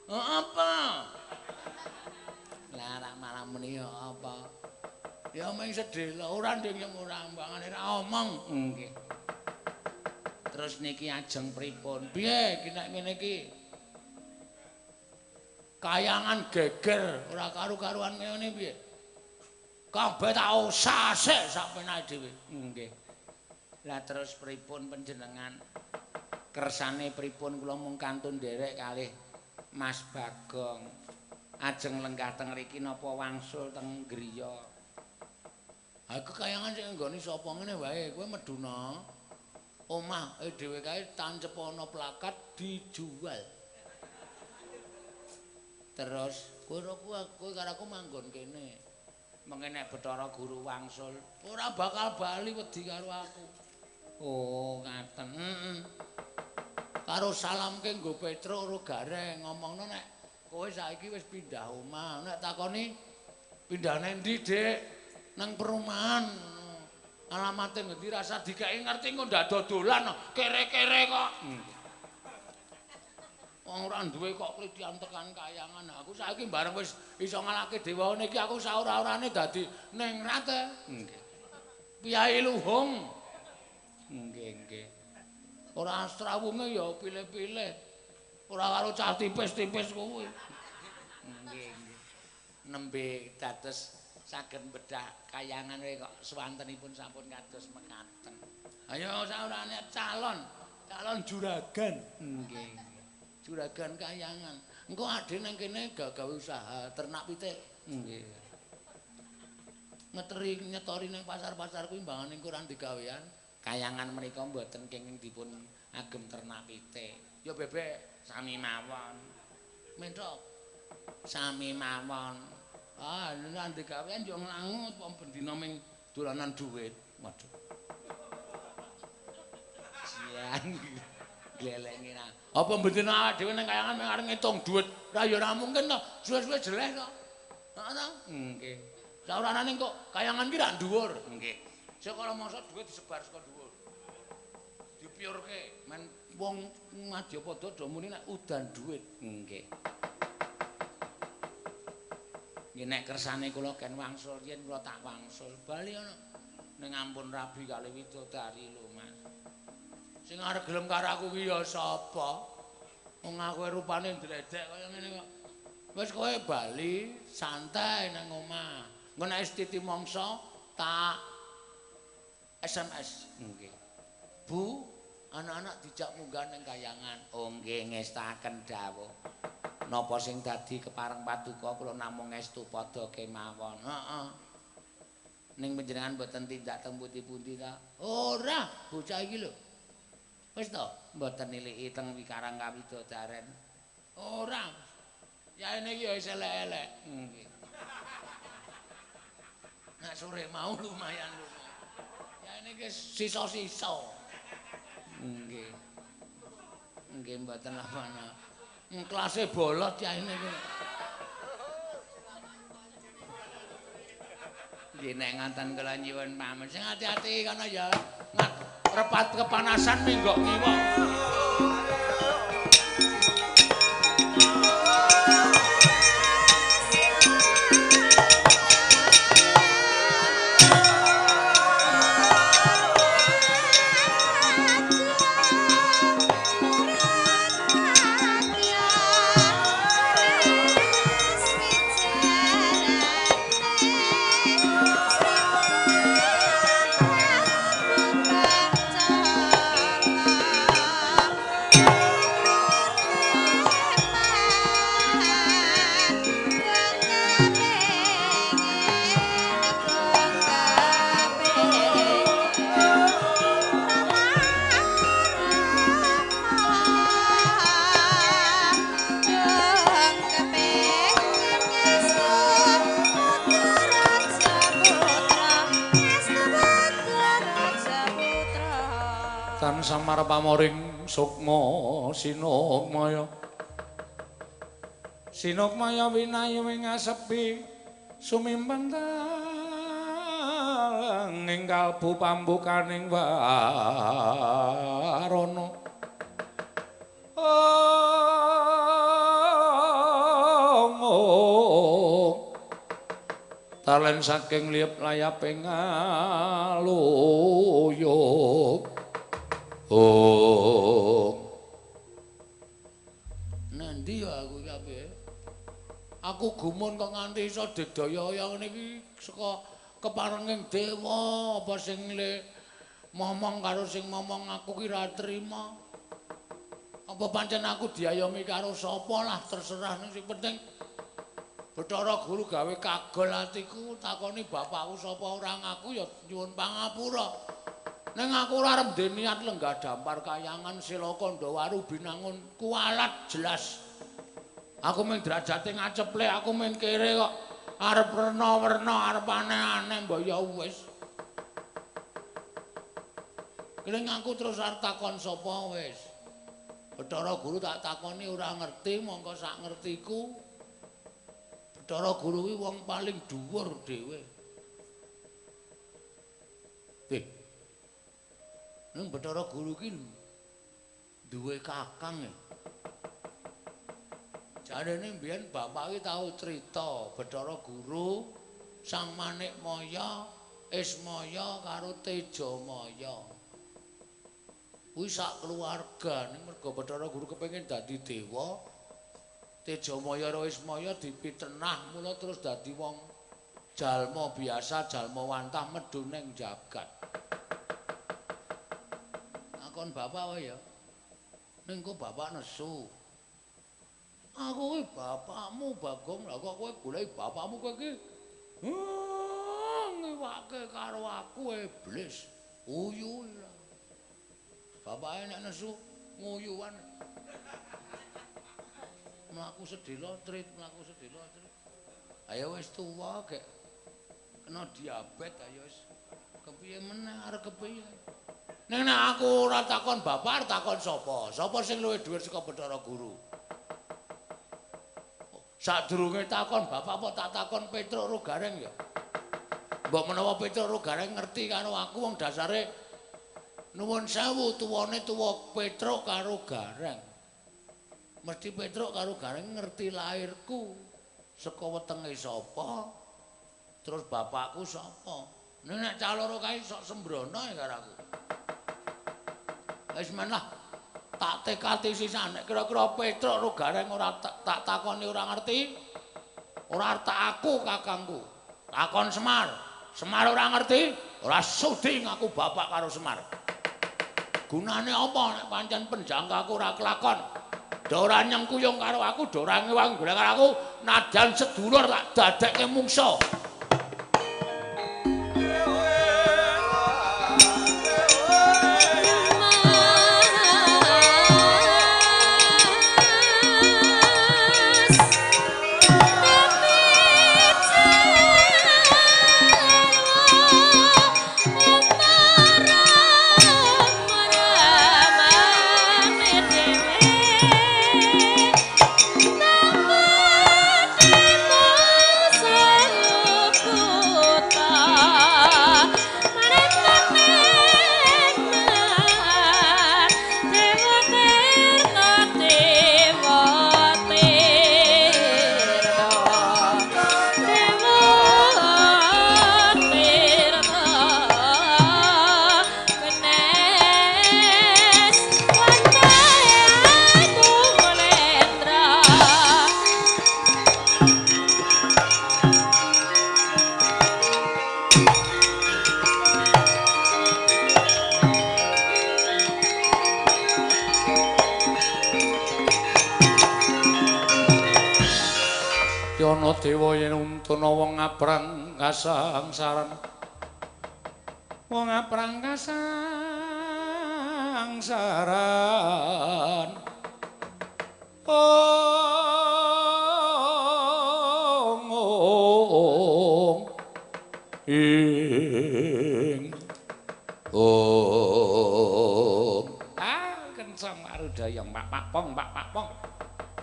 Apa? Lah malah muni apa? Ya mung sedhela ora nding yang ora ambangane ra omong. Nggih. Terus niki ajeng pripun? Piye iki nek ngene iki? Kayangan geger ora karu-karuan ngene piye? Kabeh tak usah sak penake dhewe. Nggih. Lah terus pripun panjenengan? Kersane pripun kula mung kantun nderek kalih Mas Bagong. Ajeng lenggah teng mriki napa wangsul teng griya? Aku kayangan sing nggone sapa ngene wae, kowe meduna. Omah dhewe kae tancep ana plakat dijual. Terus kowe karo aku manggon kene. Mengke nek Bathara Guru wangsul, ora bakal bali wedi karo aku. Oh, ngaten. Heeh. Karo salamke nggo Petruk ro Gareng ngomongno nek kowe saiki wis pindah omah. Nek takoni pindah nang ndi, Dik? Nang perumahan. Alamate ngendi rasa dikeki ngerti engko ndak dodolan kere-kere kok. Wong ora duwe kok klithian tekan kayangan. Aku saiki bareng wis iso ngalahke dewane iki aku saora-orane dadi ningrat. Nggih. Piyai luhung. Nggih, nggih. Ora astrawunge ya pilih-pilih. Ora karo cah tipis-tipis kuwi. Nggih, nggih. Nembe dados saged bedah kayangan kok swantenipun sampun kados mekaten. Ayo saorane calon, calon juragan. Nggih. Juragan kayangan. Engko adhe nang kene gawe usaha ternak pitik. Nggih. Ngeteri nyetori nang pasar-pasar kuwi mbangane engko ora digawean. Kayangan menika mboten kenging dipun agem ternak pitik. Ya bebek sami mawon. Mentok sami mawon. Ah, nek digawean yo nglangut wong bendina ming dolanan duit. Waduh. Jian. Glelenge ra. Apa bendina awake dhewe nang kayangan mung arep ngitung dhuwit? Ra ya ora mungkin to. Suwe-suwe jeleh to. Heeh ta? Nggih. Saoranane kok kayangan ki ra dhuwur. Nggih. Saka mangsa dhuwit disebar saka dhuwur. Dipiurke men wong Madyapada do muni nek udan dhuwit. Nggih. Nggih nek kersane kula gen wangsul yen kula tak wangsul bali ana ning ampun rabi kali widodari lho Mas. Sing arep gelem karo aku ki ya sapa? Wong aku rupane ndredek kaya ngene kok. Wis kowe bali santai nang omah. Engko nek wis titi mangsa tak SMS. Nggih. Bu, anak-anak dijak munggah ning kayangan. Oh nggih ngestaken dawuh. Napa sing dadi kepareng paduka kula namung ngestu padha kemawon. Heeh. Ning panjenengan mboten tindak teng pundi-pundi ta? Ora, bocah iki lho. Wis to, mboten niliki teng wikarang kawidodaren. Ora. Yaene iki ya wis elek-elek. Nggih. Nek sore mau lumayan lumayan. Yaene iki sisa-sisa. Nggih. Nggih mboten apa-apa. Klase bolot yaene iki. Nggih nek nganten kula nyuwun pamit. Sing ati-ati kono ya. Repat kepanasan minggok ngiwa. Bye. Tan samar pamoring sukma sinukmaya. Sinukmaya winayu ing asepi sumimpen ing kalbu pambukaning warana. Om talen saking liyep layaping ngaluyuk. Oh. Nanti ya aku iki ape? Aku gumun kok nganti iso digdaya ngene iki saka keparenging dewa apa sing le momong karo sing momong aku ki ra trima. Apa pancen aku diayomi karo sapa lah terserah ning sing penting Bathara Guru gawe kagol atiku takoni bapakku sapa ora ngaku ya nyuwun pangapura. Ning aku ora arep ndek niat lenggah dampar kayangan sila Kandhawaru binangun kualat jelas. Aku mung derajate ngaceplek, aku mung kere kok arep werna-werna, arep aneh-aneh mbok ya wis. Kene aku terus arep takon sapa wis. Bathara Guru tak takoni ora ngerti, mongko sak ngertiku Bathara Guru kuwi wong paling dhuwur dhewe. Ning Bathara Guru ki duwe kakang e. Jarene mbiyen bapak ki tau crita Bathara Guru Sang Manikmaya, Ismaya karo Tejamaya. Kuwi sak keluarga ning merga Bathara Guru kepengin dadi dewa, Tejamaya karo Ismaya dipitenah mula terus dadi wong jalma biasa, jalma wantah medhun ning jagat. Takon bapak wae ya. Ning kok bapak nesu. Aku kuwi bapakmu Bagong, lha kok kowe goleki bapakmu kowe iki ngiwake karo aku iblis. Uyu lah. Bapake nek nesu nguyuan. Mlaku sedhela trit, mlaku sedhela trit. Ayo wis tuwa gek kena diabetes ayo wis kepiye meneh arep kepiye. Ning nek aku ora takon bapak, takon sapa? Sapa sing luwih dhuwur saka Bathara Guru? Sadurunge takon bapak apa tak takon Petruk ro Gareng ya? Mbok menawa Petruk ro Gareng ngerti karo aku wong dasare nuwun sewu tuwane tuwa Petruk karo Gareng. Mesti Petruk karo Gareng ngerti lahirku saka wetenge sapa, terus bapakku sapa. Nek cah loro kae sok sembrono ya karo aku. Wis men lah tak tekati sisan nek kira-kira Petruk ro Gareng ora tak takoni ora ngerti, ora tak aku kakangku. Takon Semar, Semar ora ngerti, ora sudi ngaku bapak karo Semar. Gunane apa nek pancen penjangkaku ora kelakon? Do ora nyengkuyung karo aku, do ora ngewang golek karo aku, nadyan sedulur tak dadekke mungsa. Dewa yen untuna wong ngaprang kasangsaran, wong ngaprang kasangsaran. Ong ong ing ong. Trudayang pak pak pong pak pak pong.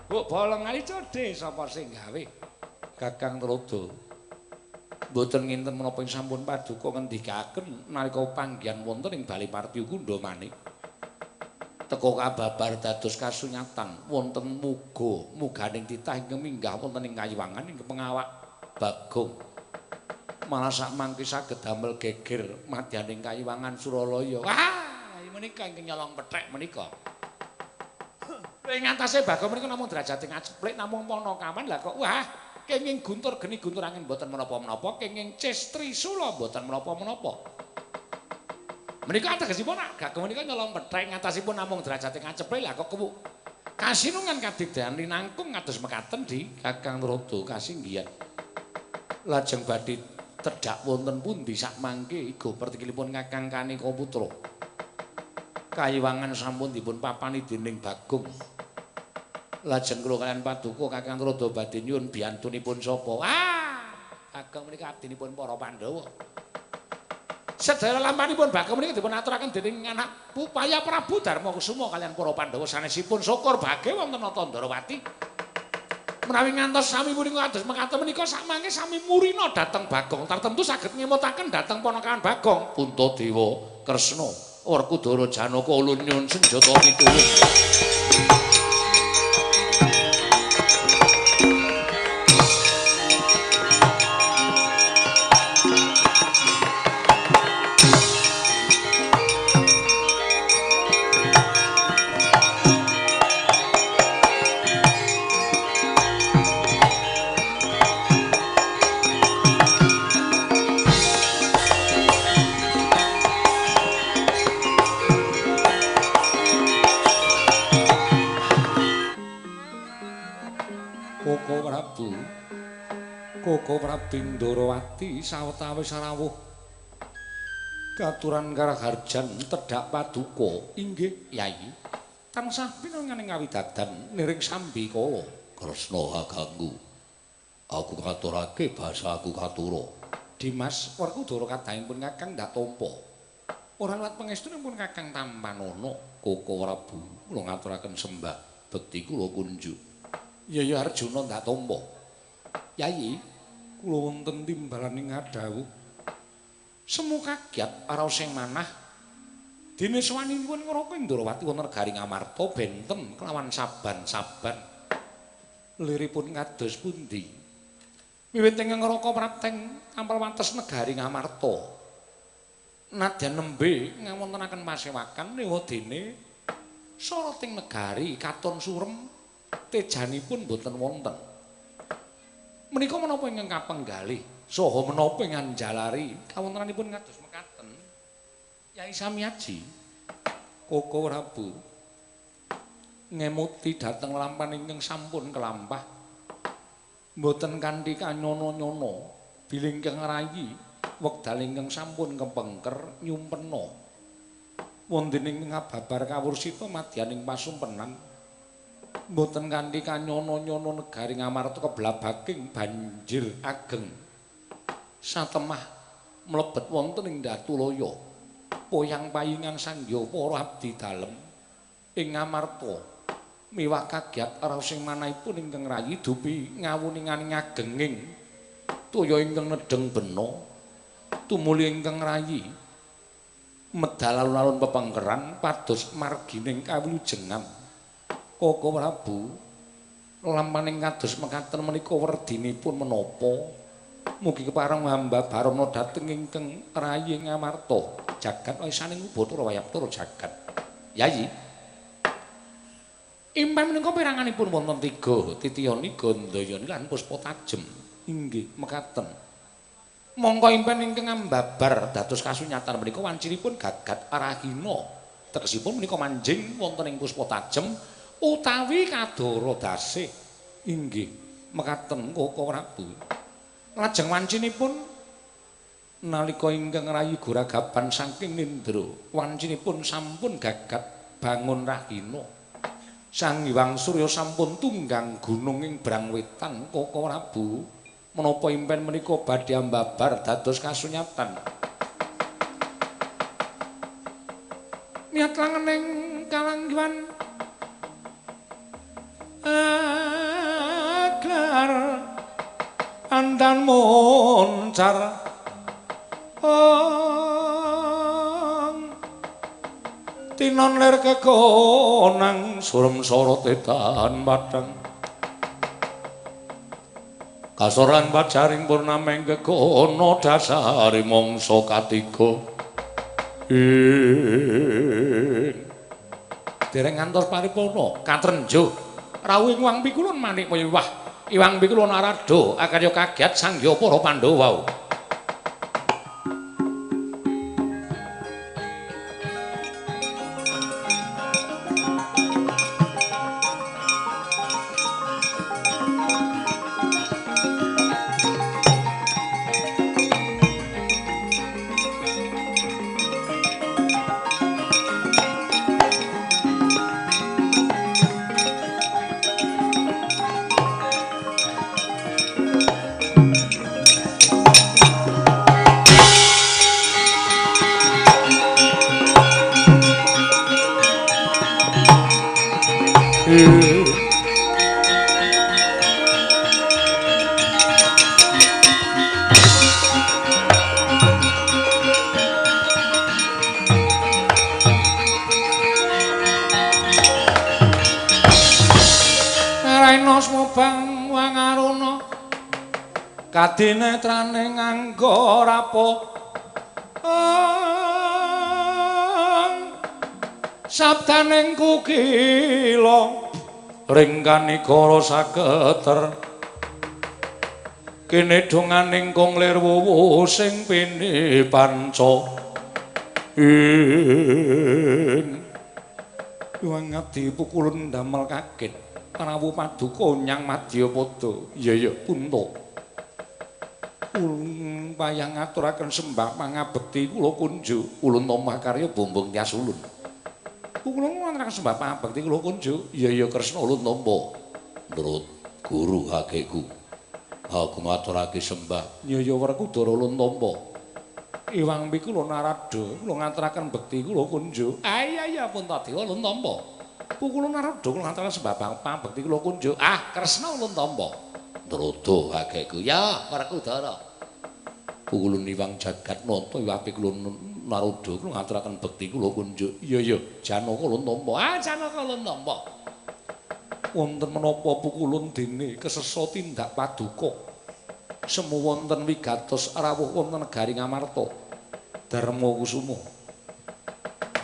Buk bolong ali codhe sapa sing gawe? Kakang Tuladha. Mboten nginten menapa ing sampun paduka ngendikaken nalika panggihan wonten ing Bali Martyakunda manik. Teka kababar dados kasunyatan wonten muga muganing titah ingkang minggah wonten ing kayiwangan ing pengawak Bagong. Malah sakmangke saged damel geger madyaning kayiwangan Suralaya. Wah, menika ingkang nyolong pethek menika. Ing atase Bagong menika namung derajate ngaceplik namung ponokaman lah kok wah kenging guntur geni guntur angin mboten menapa-menapa, kenging ces trisula mboten menapa-menapa. Menika ategesipun Bagong menika nyolong pethek ngatasipun namung derajate ngaceplik lah kok kewuk. Kasinungan kadigdayan linangkung kados mekaten di Kakang Tuladha kasinggihan. Lajeng badhe tedhak wonten pundi sakmangke iga pertikilipun Kakang Kanika Putra. Kayiwangan sampun dipun papani dening Bagong. Lajeng kula kaliyan paduka Kakang Tuladha badhe nyuwun biyantunipun sapa? Ah, Bagong menika abdinipun para Pandhawa. Sedaya lampanipun Bagong menika dipun aturaken dening anak Pupaya Prabu Darmakusuma kaliyan para Pandhawa sanesipun syukur bage wonten Nata Ndarawati. Menawi ngantos sami punika kados mekaten menika sakmangke sami murina dhateng Bagong tartemtu saged ngemutaken dhateng ponakan Bagong Puntadewa Kresna Werkudara Janaka ulun nyuwun senjata pituwung. Koko Prabu Ndarawati sawetawis rawuh katuran karaharjan tedhak paduka inggih Yai tansah pinanganing kawidadan niring sambikala. Kresna kaganggu aku ngaturake basa aku katura. Dimas Werkudara kadangipun Kakang ndak tampa ora liwat pangestunipun Kakang tampanana. Koko Prabu kula ngaturaken sembah bekti kula kunjuk. Ya ya Arjuna ndak tampa. Yai kula wonten timbalaning ngadhawuh semu kagiat raos sing manah dene suwanipun ngraka Ndrawati wonten negari Ngamarta benten kelawan saban-saban liripun kados pundi. Wiwit ing ngraka prapteng tampel wates negari Ngamarta nadyan nembe ngawontenaken pasewakan ewadene soroting negari katon surem tejanipun boten wonten. Menika menapa ingkang kapenggalih saha menapa ingkang njalari kawontenanipun kados mekaten Yai Samiaji. Koko Prabu ngemuti dhateng lampan ingkang sampun kelampah mboten kanthi kanyono-nyono bilih ingkang rayi wekdal ingkang sampun kepengker nyumpena wonten ing ngababar kawursita madyaning pasumpenan mboten kanthi kanyono-nyono negari Ngamarta keblabaking banjir ageng satemah mlebet wonten ing Datulaya poyang payingan sangya para abdi dalem ing Ngamarta miwah kagiat raos sing manahipun ingkang rayi dupi ngawuninganing agenging toya ingkang nedheng bena tumuli ingkang rayi medal alun-alun pepengkeran pados margining kawilujengan. Koko Prabu lampaning kados mekaten menika werdinipun menapa mugi kepareng hamba barana dhateng ingkang rayi Ngamarta jagat wisaning Bathara Wayabtara jagat. Yayi impen menika peranganipun wonten tiga Titiyani Gandayani lan Puspa Tajem. Inggih mekaten. Mongko impen ingkang ambabar dados kasunyatan menika wancinipun gagat arahina tegesipun menika manjing wonten ing Puspa Tajem utawi kadara dasih. Inggih mekaten Koko Prabu. Lajeng wancinipun nalika ingkang rayi goragapan saking nindra wancinipun sampun gagat bangun rahina. Sang Hyang Surya sampun tunggang gunung ing Brangwetan. Koko Prabu menapa impen menika badhe ambabar dados kasunyatan. Niat langening kalanggihan Agar andan moncar tinon lir kekonang surem sorot edan padang kasoran pajaring purnameng kekono dasare mangsa katiga ing dereng ngantos paripurna katrenjo rawuh Iwang Pikulun manik wiwah Iwang Pikulun Narada akarya kagiat sangya para Pandhawa. Kadinetrane nganggo rapo sabdaning kukila ring kanikara saketer kene donganing kong lir wuwu sing pini panca ing Iwang Adi pukulun damel kaget rawuh paduka nyang Madyapada. Iya iya punta ulun payah ngaturaken sembah pangabekti kula kunjuk ulun tampa karya bombong tias ulun. Kula ngaturaken sembah pangabekti kula kunjuk. Iya iya Kresna ulun tampa. Nurut guru hakeku. Aku ngaturake sembah. Iya iya Werkudara ulun tampa. Iwang Pikula Narada kula ngaturaken bekti kula kunjuk. Ah iya iya Puntadewa ulun tampa. Kula Narada kula ngaturaken sembah pangabekti kula kunjuk. Ah Kresna ulun tampa. Nruda hakeku. Ya Werkudara. Pukulun Iwang Jagat Nata Iwang Pikulun Narada kula ngaturaken bekti kula kunjuk. Iya iya Janaka ulun tampa. Ah Janaka ulun tampa. Wonten menapa pukulun dene kesesa tindak paduka. Semu wonten wigatos rawuh wonten negari Ngamarta. Darma Kusuma.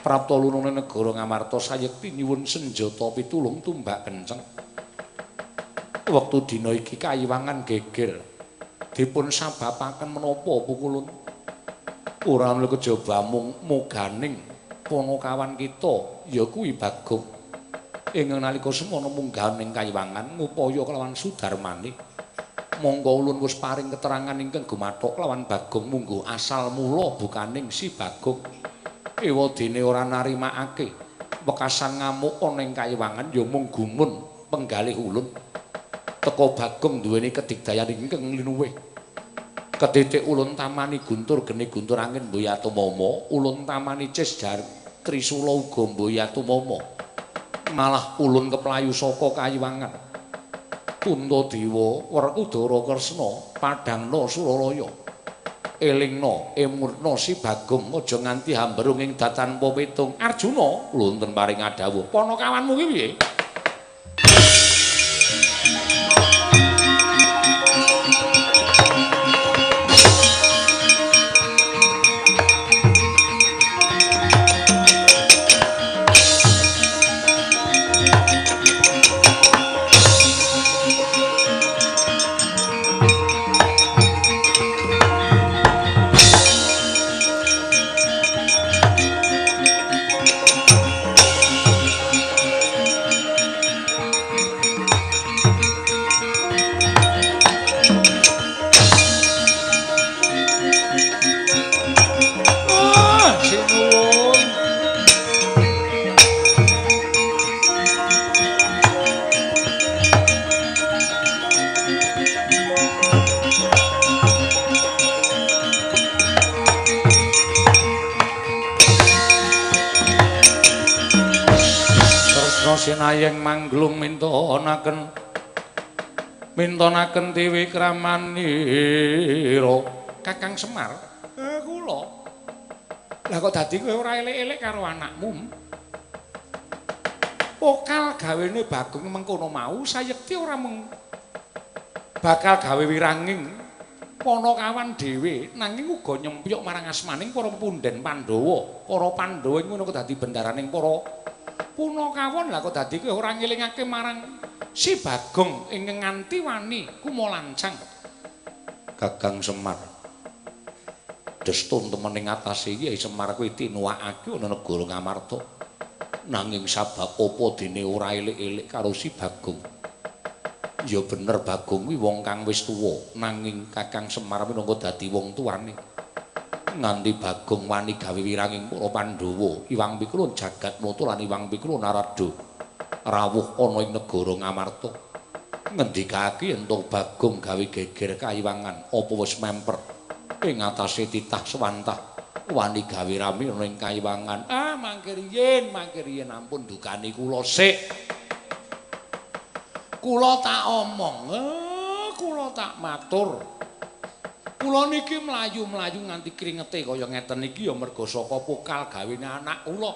Prapta lunune negara Ngamarta sayekti nyuwun senjata pitulung tumbak kenceng. Wektu dina iki kayiwangan geger. Dipun sababaken menapa pukulun? Ora ana kejaba mung muganing panakawan kita ya kuwi Bagong. Ingkang nalika semono munggah ning kayiwangan ngupaya kelawan Sudarmane. Monggo ulun wis paring keterangan ingkang gumathok kelawan Bagong mungguh asal mula bukaning si Bagong. Ewadene ora narimakake wekasan ngamuk ana ing kayiwangan ya mung gumun penggalih ulun. Teka Bagong duweni kedigdayan ingkang linuwih. Ketitik ulun tamani guntur geni guntur angin mboyatumama, ulun tamani cis jar trisula uga mboyatumama. Malah ulun keplayu saka kayiwangan. Puntadewa, Werkudara Kresna, padhangna Suralaya. Elingna, emurna si Bagong aja nganti hamberung ing datan pitung. Arjuna, wonten paring adhawuh. Panakawanmu ki piye? Kresna sinayeng mangglung mintonaken mintonaken tiwikramanira. Kakang Semar, kula. Lah kok dadi kowe ora elek-elek karo anakmu? Pokal gawene Bagong mengkono mau sayekti ora mung bakal gawe wiranging Panakawan dhewe nanging uga nyempyok marang asmaning para punden Pandhawa. Para Pandhawa ing ngono kok dadi bendaraning para Punakawon. Lah kok dadi kowe ora ngelingake marang si Bagong ing nganti wani kumalancang. Kakang Semar, destun temen ing atase Kyai Semar kuwi tinuwakake ana negara Ngamarta. Nanging sabab apa dene ora elik-elik karo si Bagong? Ya bener Bagong kuwi wong kang wis tuwa, nanging Kakang Semar minangka dadi wong tuane. Nganti Bagong wani gawe wiranging para Pandhawa, Iwang Pikulun Jagatmata lan Iwang Pikulun Narada rawuh ana ing negara Ngamarta. Ngendikake yen to Bagong gawe geger kayiwangan apa wis memper ing atase titah swantah wani gawe rame ana ing kayiwangan. Ah, mangke riyin ampun dukani kula sik. Kula tak omong, kula tak matur. Kula niki mlayu-mlayu nganti kringete kaya ngeten iki ya merga saka pokal gawene anak kula.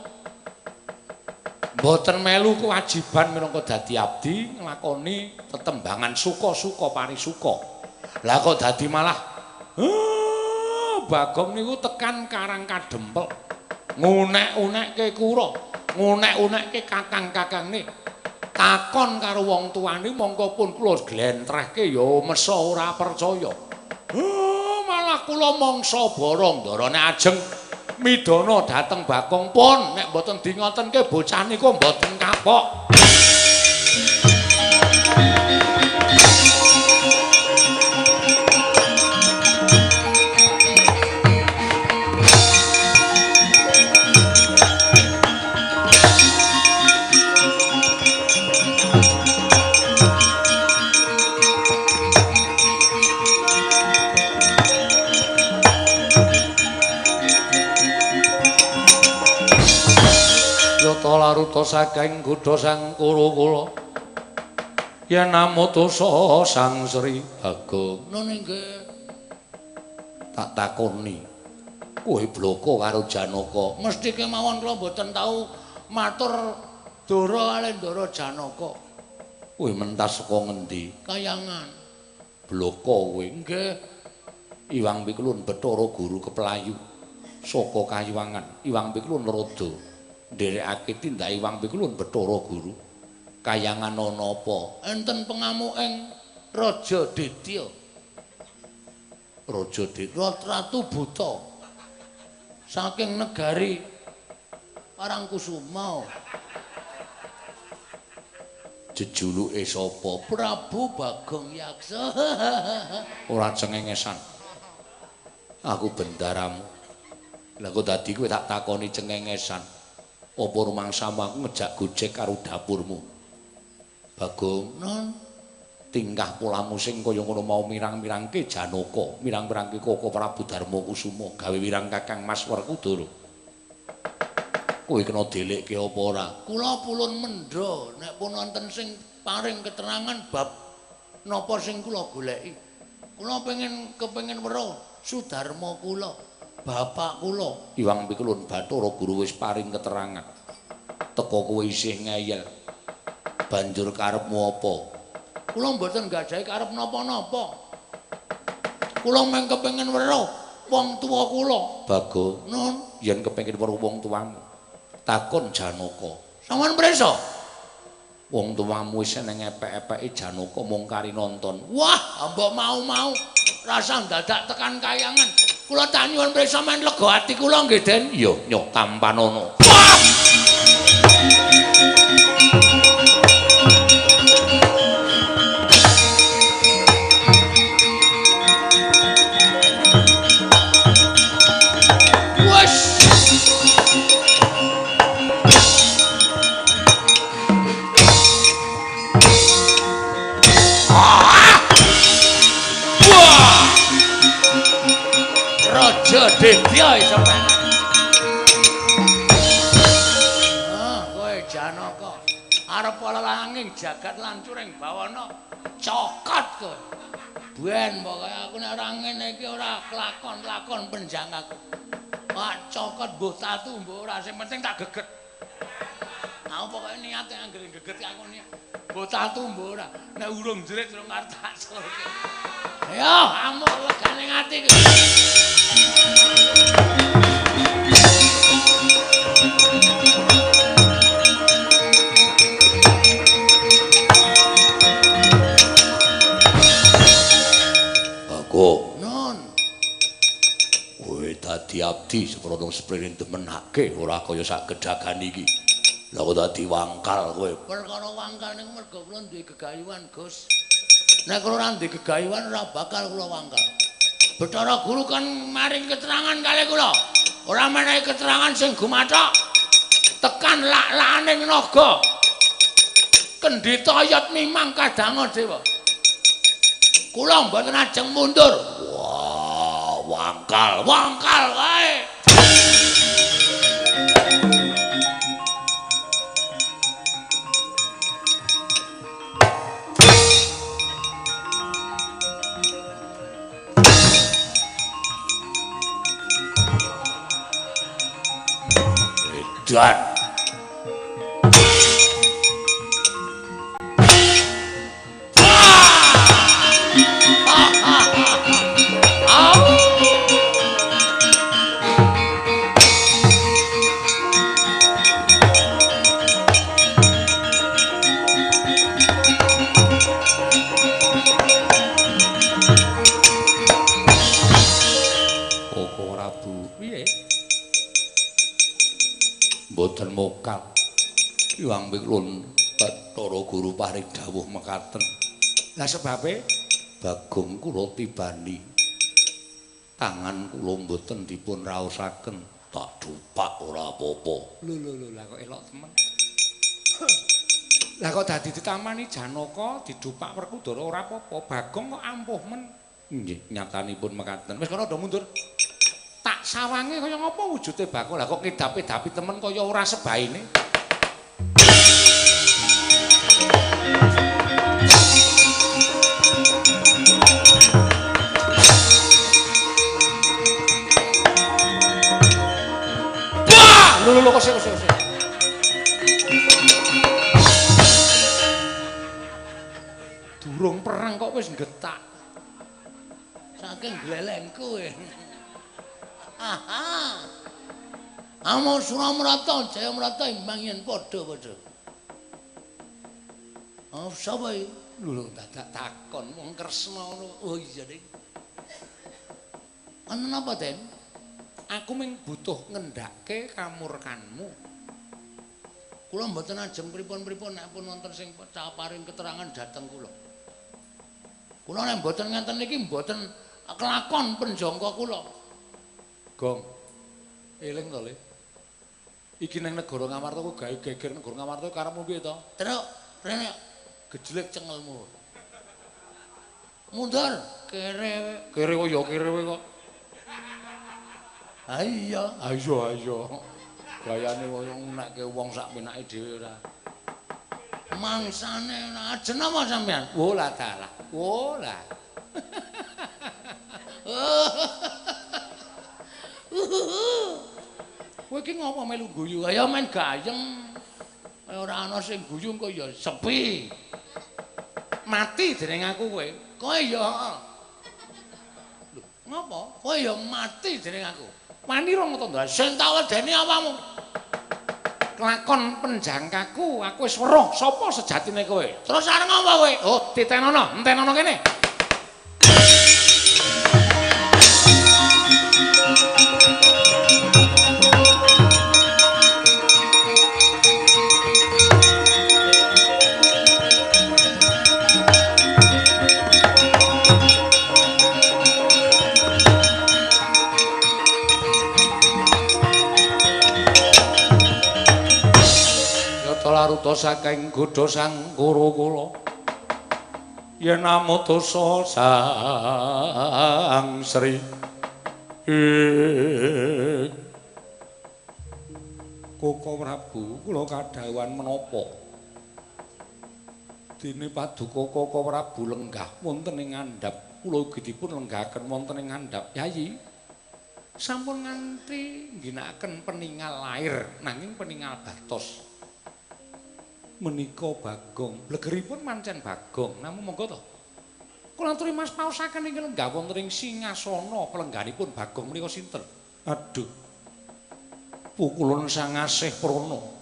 Mboten melu kewajiban minangka dadi abdi nglakoni tetembangan suka-suka parisuka. Lah kok dadi malah Bagong niku tekan Karang Kadempel. Ngunek-unekke kura, ngunek-unekke kakang-kakangne. Takon karo wong tuane mongko pun kula glentrehke ya mesa ora percaya. Malah kula mangsa borong ndarane ajeng midana dhateng Bagong pun nek mboten dingotenke bocah niku mboten kapok. Laruta saking kudha sang Kuru kula yen amutusa Sang Sri Bagong. Nun inggih. Tak takoni kowe bloko karo Janaka? Mesthi kemawon kula mboten tau matur dara kalih ndara Janaka. Kowe mentas saka ngendi? Kayangan. Bloko kowe? Nggih. Iwang Pikulun Bathara Guru keplayu saka Kayiwangan. Iwang Pikulun Rada nderekake tindak Iwang Pikulun Bathara Guru. Kayangan ana apa? Enten pengamuking Raja Ditya. Raja Ditya Ratu Buta saking negari Parangkusuma. Jejuluke sapa? Prabu Bagong Yaksa. Ora cengengesan. Aku bendaramu. Lah kok dadi kowe tak takoni cengengesan. Apa rumangsamu aku ngejak gojek karo dapurmu? Bagong, non, tingkah polamu sing kaya ngono mau mirang-mirangke Janaka, mirang-mirangke Koko Prabu Darma Kusuma, gawe wirang Kakang Mas Werkudara. Kowe kena delekke apa ora? Kula pulun mendha nek pun wonten sing paring keterangan bab napa sing kula goleki. Kula pengen kepengin weruh Sudarma kula. Bapak kula Iwang Pikulun Bathara Guru wis paring keterangan. Teka kowe isih ngeyel. Banjur karepmu apa? Kula mboten gadahi karep napa-napa. Kula mung kepengin weruh wong tuwa kula. Bagong, nun, yen kepengin weruh wong tuwamu, takon Janaka. Sampeyan prisa? Wong tuwamu isih nang epek-epeke Janaka mung kari nonton. Wah, mbok mau-mau rasa dadak tekan kayangan. Kula tak nyuwun prisa men lega ati kula nggih, Den. Ya, nyoh tampanono. Raja Ditya iso penak. Ah, kowe Janaka. Arep langing jagat lancuring bawana cokot kowe. Ben pokoke aku nek ora ngene iki ora kelakon-lakon penjang aku. Pak cokot mbuh tatu mbuh ora sing penting tak geget. Aku pokoke niate anggere geget aku niat. Mbuh tatu mbuh ora. Nek urung jerit urung arep tak selke. Ayo amuk legane ati iki. Bagong. Non. Kowe dadi abdi seprono sprene demenake ora kaya sak gedagan iki. Lah kok dadi wangkal kowe. Perkara wangkal niku mergo kula duwe gegayuhan, Gus. Nek kula ora duwe gegayuhan ora bakal kula wangkal. Bathara Guru kan maring keterangan kalih kula. Ora menehi keterangan sing gumathok. Tekan lak-lakaning naga. Kendhita yat mimang kadanga dewa. Kula mboten ajeng mundur. Wah, wangkal, wangkal wae. Edan. Mboten mokal. Hyang Wiklun Bathara Guru paring dawuh mekaten. Lah sebabe Bagong kula tibani. Tangan kula mboten dipun raosaken. Tak dupak ora apa-apa. Lho lho lho, lah kok elok temen. Lah kok dadi ditamani Janaka didupak Werkudara ora apa-apa. Bagong kok ampuh men. Nggih, nyatanipun mekaten. Wis kono do mundur. Tak sawange kaya ngapa wujude Bagong. Lah kok ngedapi-dapi temen kaya ora sebaine. Wah, lho lho kok sik. Durung perang kok wis nggetak. Saking glelengku kowe. Aha. Amo Suramrata Jayamrata imbang yen padha-padha. Oh, sapa iki? Lho lho dadak takon wong Kresna ngono. Oh iya ning. Ana napa, Den? Aku mung butuh ngendhake kamurkanmu. Kula mboten ajeng pripun-pripun nek pun wonten sing paring keterangan dhateng kula. Kula nek mboten ngenten iki mboten kelakon penjangka kula. Gong. Eling to, Le. Iki nang negara Ngamarta ku gawe geger negara Ngamarta karepmu piye to? Truk, rene gejlek cengelmu. Mundur, kere. Kere kok ya kere kowe kok. Ha iya, ayo ayo. Gayane kaya ngunekke wong sak penake dhewe ora. Mangsane ajen apa sampean? Oh lah dalah. Oh lah. Kowe iki ngopo melu guyu? Kaya men gayeng. Ora ana sing guyu engko ya sepi. Mati dening aku kowe. Kowe ya. Lho, ngopo? Kowe ya mati dening aku. Wani rong to, Ndra. Sing tak wedeni apamu? Kelakon penjangkaku, aku wis weruh sapa sejatine kowe. Terus arep ngopo kowe? Oh, titenono, entenono kene. Laruta saking godha sang Kuru-kula yen amutusa sang Sri Koko Prabu kula kadhawuhan menapa Dene paduka Kaka Prabu lenggah wonten ing ngandhap. Kula ugi dipun lenggahaken wonten ing ngandhap. Yayi, sampun nganti ngginakaken peningal lair nanging peningal batos. Menika Bagong, blegeripun mancen Bagong. Namung monggo to. Kula aturi Mas paosaken ing lenggah wonten ing singasana pelengganipun Bagong menika sinten? Aduh. Pukulun Sang Asih Prana.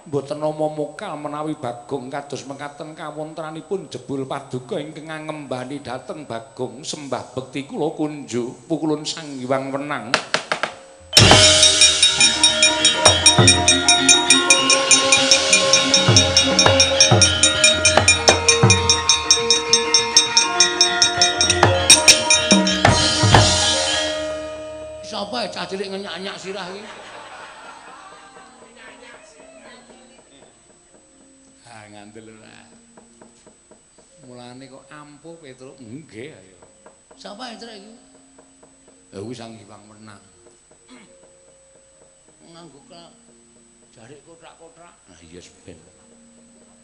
Mboten nama mokal menawi Bagong kados mekaten kawontenanipun jebul paduka ingkang ngembani dhateng Bagong sembah bekti kula kunjuk pukulun Sang Hyang Wenang. Sapa cah cilik ngenyak-nyak sirah iki? Ngandel ora. Mulane kok ampuh Petruk. Nggih ayo. Sapa Petruk iki? Lha kuwi Sang Hyang Wenang. Nganggo jarik kothak-kothak. Ah iya ben.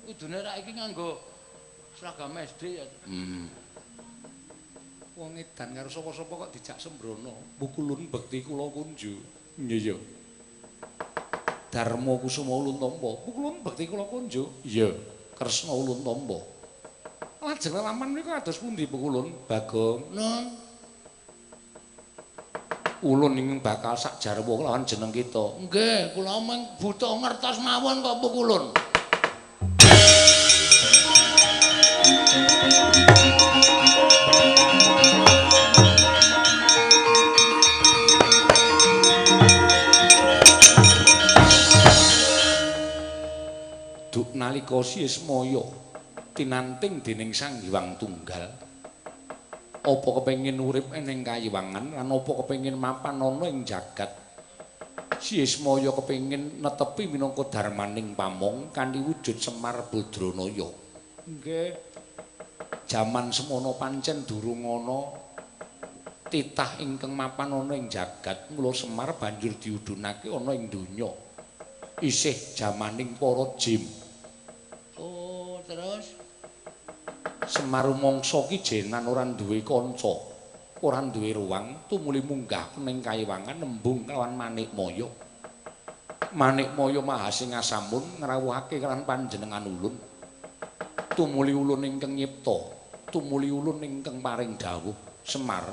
Kudune rak iki nganggo seragam SD ya. Wong edan karo sapa-sapa kok dijak sembrono. Pukulun bekti kula kunju. Iya ya. Darma Kusuma ulun tampa. Pukulun bekti kula kunjuk. Iya, Kresna ulun tampa. Lajeng lelaman menika kados pundi pukulun Bagong? Nun. Ulun ingkang bakal sak jarwa kelawan jeneng kita. Nggih, kula mung buta ngertos mawon kok pukulun. Duk nalika Sismaya tinanting dening Sang Hyang Tunggal, apa kepengin urip ning kayiwangan lan apa kepengin mapan ana ing jagat? Sismaya kepengin netepi minangka dharmaning pamong kanthi wujud Semar Badranaya. Nggih. Jaman semono pancen durung ana titah ingkang mapan ana ing jagat, mula Semar banjur diudhunake ana ing donya. Isih jamaning para jim. Oh, terus Semar mangsa ki jenan ora duwe kanca, ora duwe ruang, tumuli munggah ning kayiwangan nembung kelawan Manikmaya. Manikmaya Mahasingasamun ngrawuhake kelawan panjenengan ulun. Tumuli ulun ingkang nyipta, tumuli ulun ingkang paring dawuh. Semar,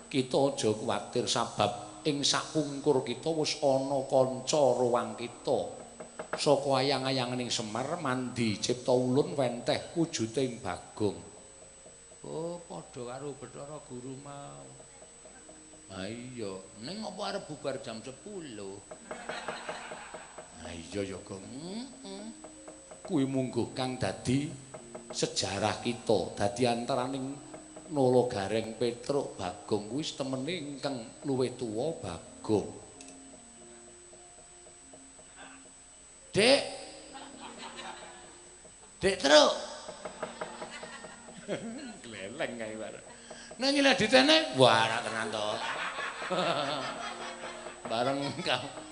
kita aja kuwatir sabab ing sakungkur kita wis ana kanca ruang kita. Saka ayang-ayanganing Semar mandi cipta ulun wenteh wujuding Bagong. Oh, padha karo Bathara Guru mau. Ha iya, ning apa arep bubar jam 10? Ha iya ya, Gong. Kuwi mungguh kang dadi sejarah kita, dadi antaraning Nala Gareng Petruk Bagong kuwi temene ingkang luwih tuwa Bagong. Dek. Dek Truk. Gleleng kae bareng. Nang nyileh ditene, wah ora tenan to. Bareng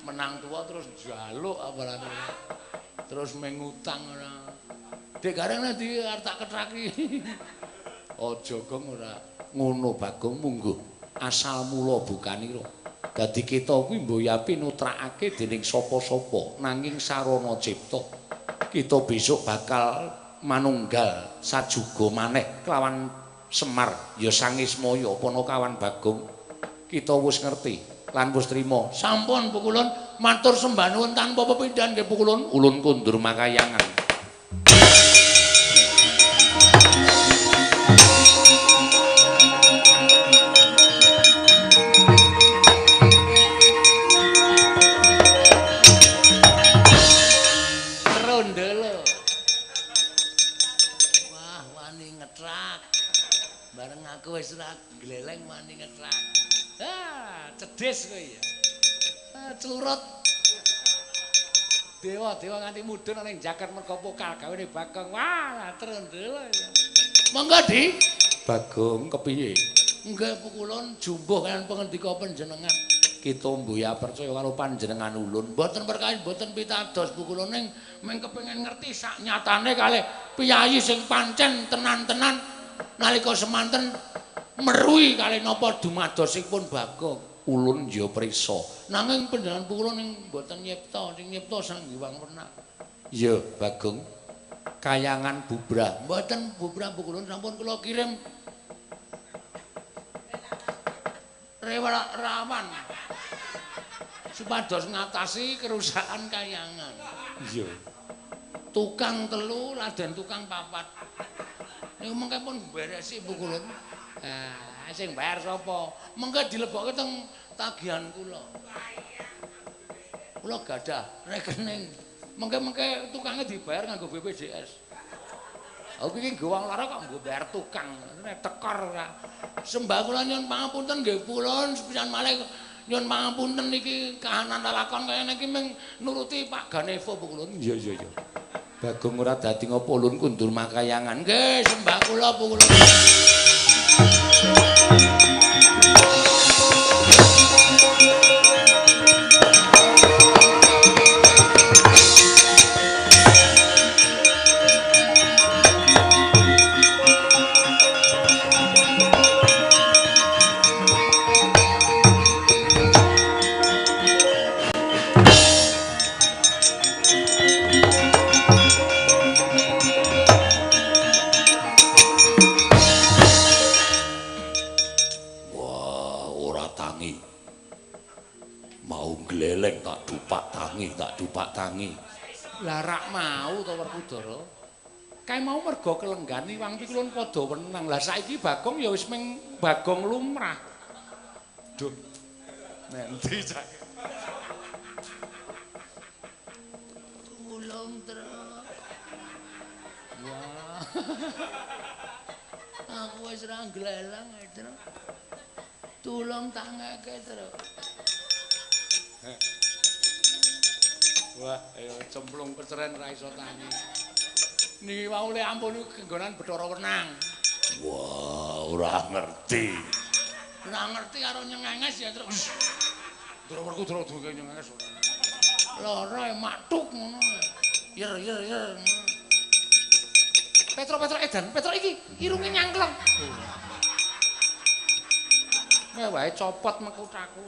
menang tuwa terus njaluk apa lane. Terus mengutang ora. Dek Gareng nek di arep tak ketraki. Aja Gong ora ngono Bagong mungguh asal mula bukanira. Dadi kita kuwi mboyapi nutrakake dening sapa-sapa nanging sarana cipta. Kita besok bakal manunggal sajuga maneh kelawan Semar ya Sangismaya Panakawan Bagong. Kita wis ngerti lan wis trima. Sampun pukulun matur sembah nuwun tanpa pepindhan nggih pukulun. Ulun kundur makayangan. Wis ora gleleng wani ngetrak. Ah, cedhis kowe ya. Ah, curut. Dewa-dewa nganti mudhun ning jaket mergo pokal gawene Bagong. Wah, trendel. Monggo, Di. Bagong kepiye? Nggih pukulun jumbuh kaliyan pangendika panjenengan. Kita mbuya percaya karo panjenengan ulun. Mboten perkawis mboten pitados Bu kula ning mung kepengin ngerti sak nyatane kalih piyayi sing pancen tenan-tenan nalika semanten meruhi kalih napa dumadosipun Bagong. Ulun ya prisa. Nanging panjenengan Bu kula ning mboten nyipta, sing nyipta Sang Hyang Wenang. Iya, Bagong. Kayangan bubrah. Mboten bubrah Bu kula sampun kula kirim rawan supados ngatasi kerusakan kayangan. Iya. Tukang 3 laden tukang 4. Niku mengke pun beresi Bu kula. Ah, sing bayar sapa? Mengke dilebokke teng tagihan kula. Kula gadah rekening. Mengke-mengke tukangnya dibayar nganggo BPJS. Aku iki nggo wong lara kok nggo bayar tukang. Nek tekor ora. Sembah kula nyuwun pangapunten nggih kula sepisan malih nyuwun pangapunten iki kahanan lalakon kaya niki mung nuruti Pak Ganevo Bu kula. Iya iya iya. Bagong ora dadi ngopo ulun kundur makayangan. Nggih, sembah kula Bu kula. Tangi. Lah rak mau to Werkudara. Kae mau mergo kelenggan iwang pikulun padha wenang. Lah saiki Bagong ya wis ming Bagong lumrah. Duh. Nendi cak. Tulung, Tru. Wah. Aku wis ra gleleng, Tru. Tulung tangeke, Tru. Wah, ayo cemplung peceren ra iso tangi. Niki wau le ampun niku genggonan Bathara Wenang. Wah, ora ngerti. Ora ngerti karo nyengenges ya terus. Ndara Werkudara duwe nyengenges ora. Lara maktuk ngono. Yer yer yer. Petro-petro edan, Petro iki irunge nyangklong. Kowe wae copot mekutaku.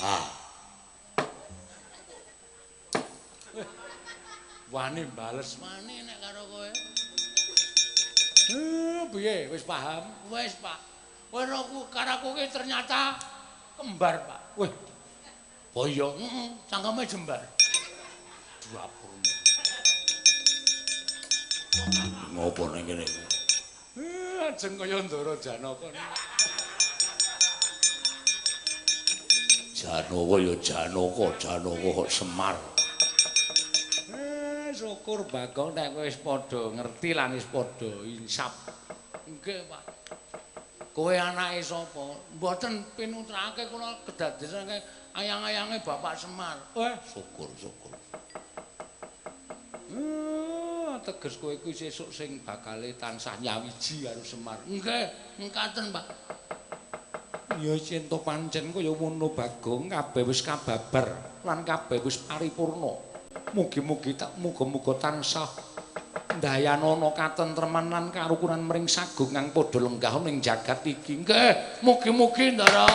Ah. Wani bales wani nek karo kowe. Piye wis paham? Wis, Pak. Kowe aku karo aku ki ternyata kembar, Pak. Wih. Oh iya, heeh, cangkeme jembar. Dapurmu. Ngopo nang kene? Ajeng kaya Ndara Janaka. Janaka ya Janaka, Janaka kok Semar. Syukur Bagong nek kowe wis padha ngerti lan wis padha insaf. Nggih, Pak. Kowe anake sapa? Mboten pinutrake kula kedadesane ayang-ayange Bapak Semar. Syukur, syukur. Teges kowe kuwi sesuk sing bakale tansah nyawiji karo Semar. Nggih, mekaten, Pak. Ya yen to pancen kaya ngono Bagong, kabeh wis kababar lan kabeh wis paripurna. Mugi-mugi tak muga-muga tansah ndayanana katentreman lan karukunan mring sagung kang padha lenggah ning jagat iki. Nggih, mugi-mugi Ndara.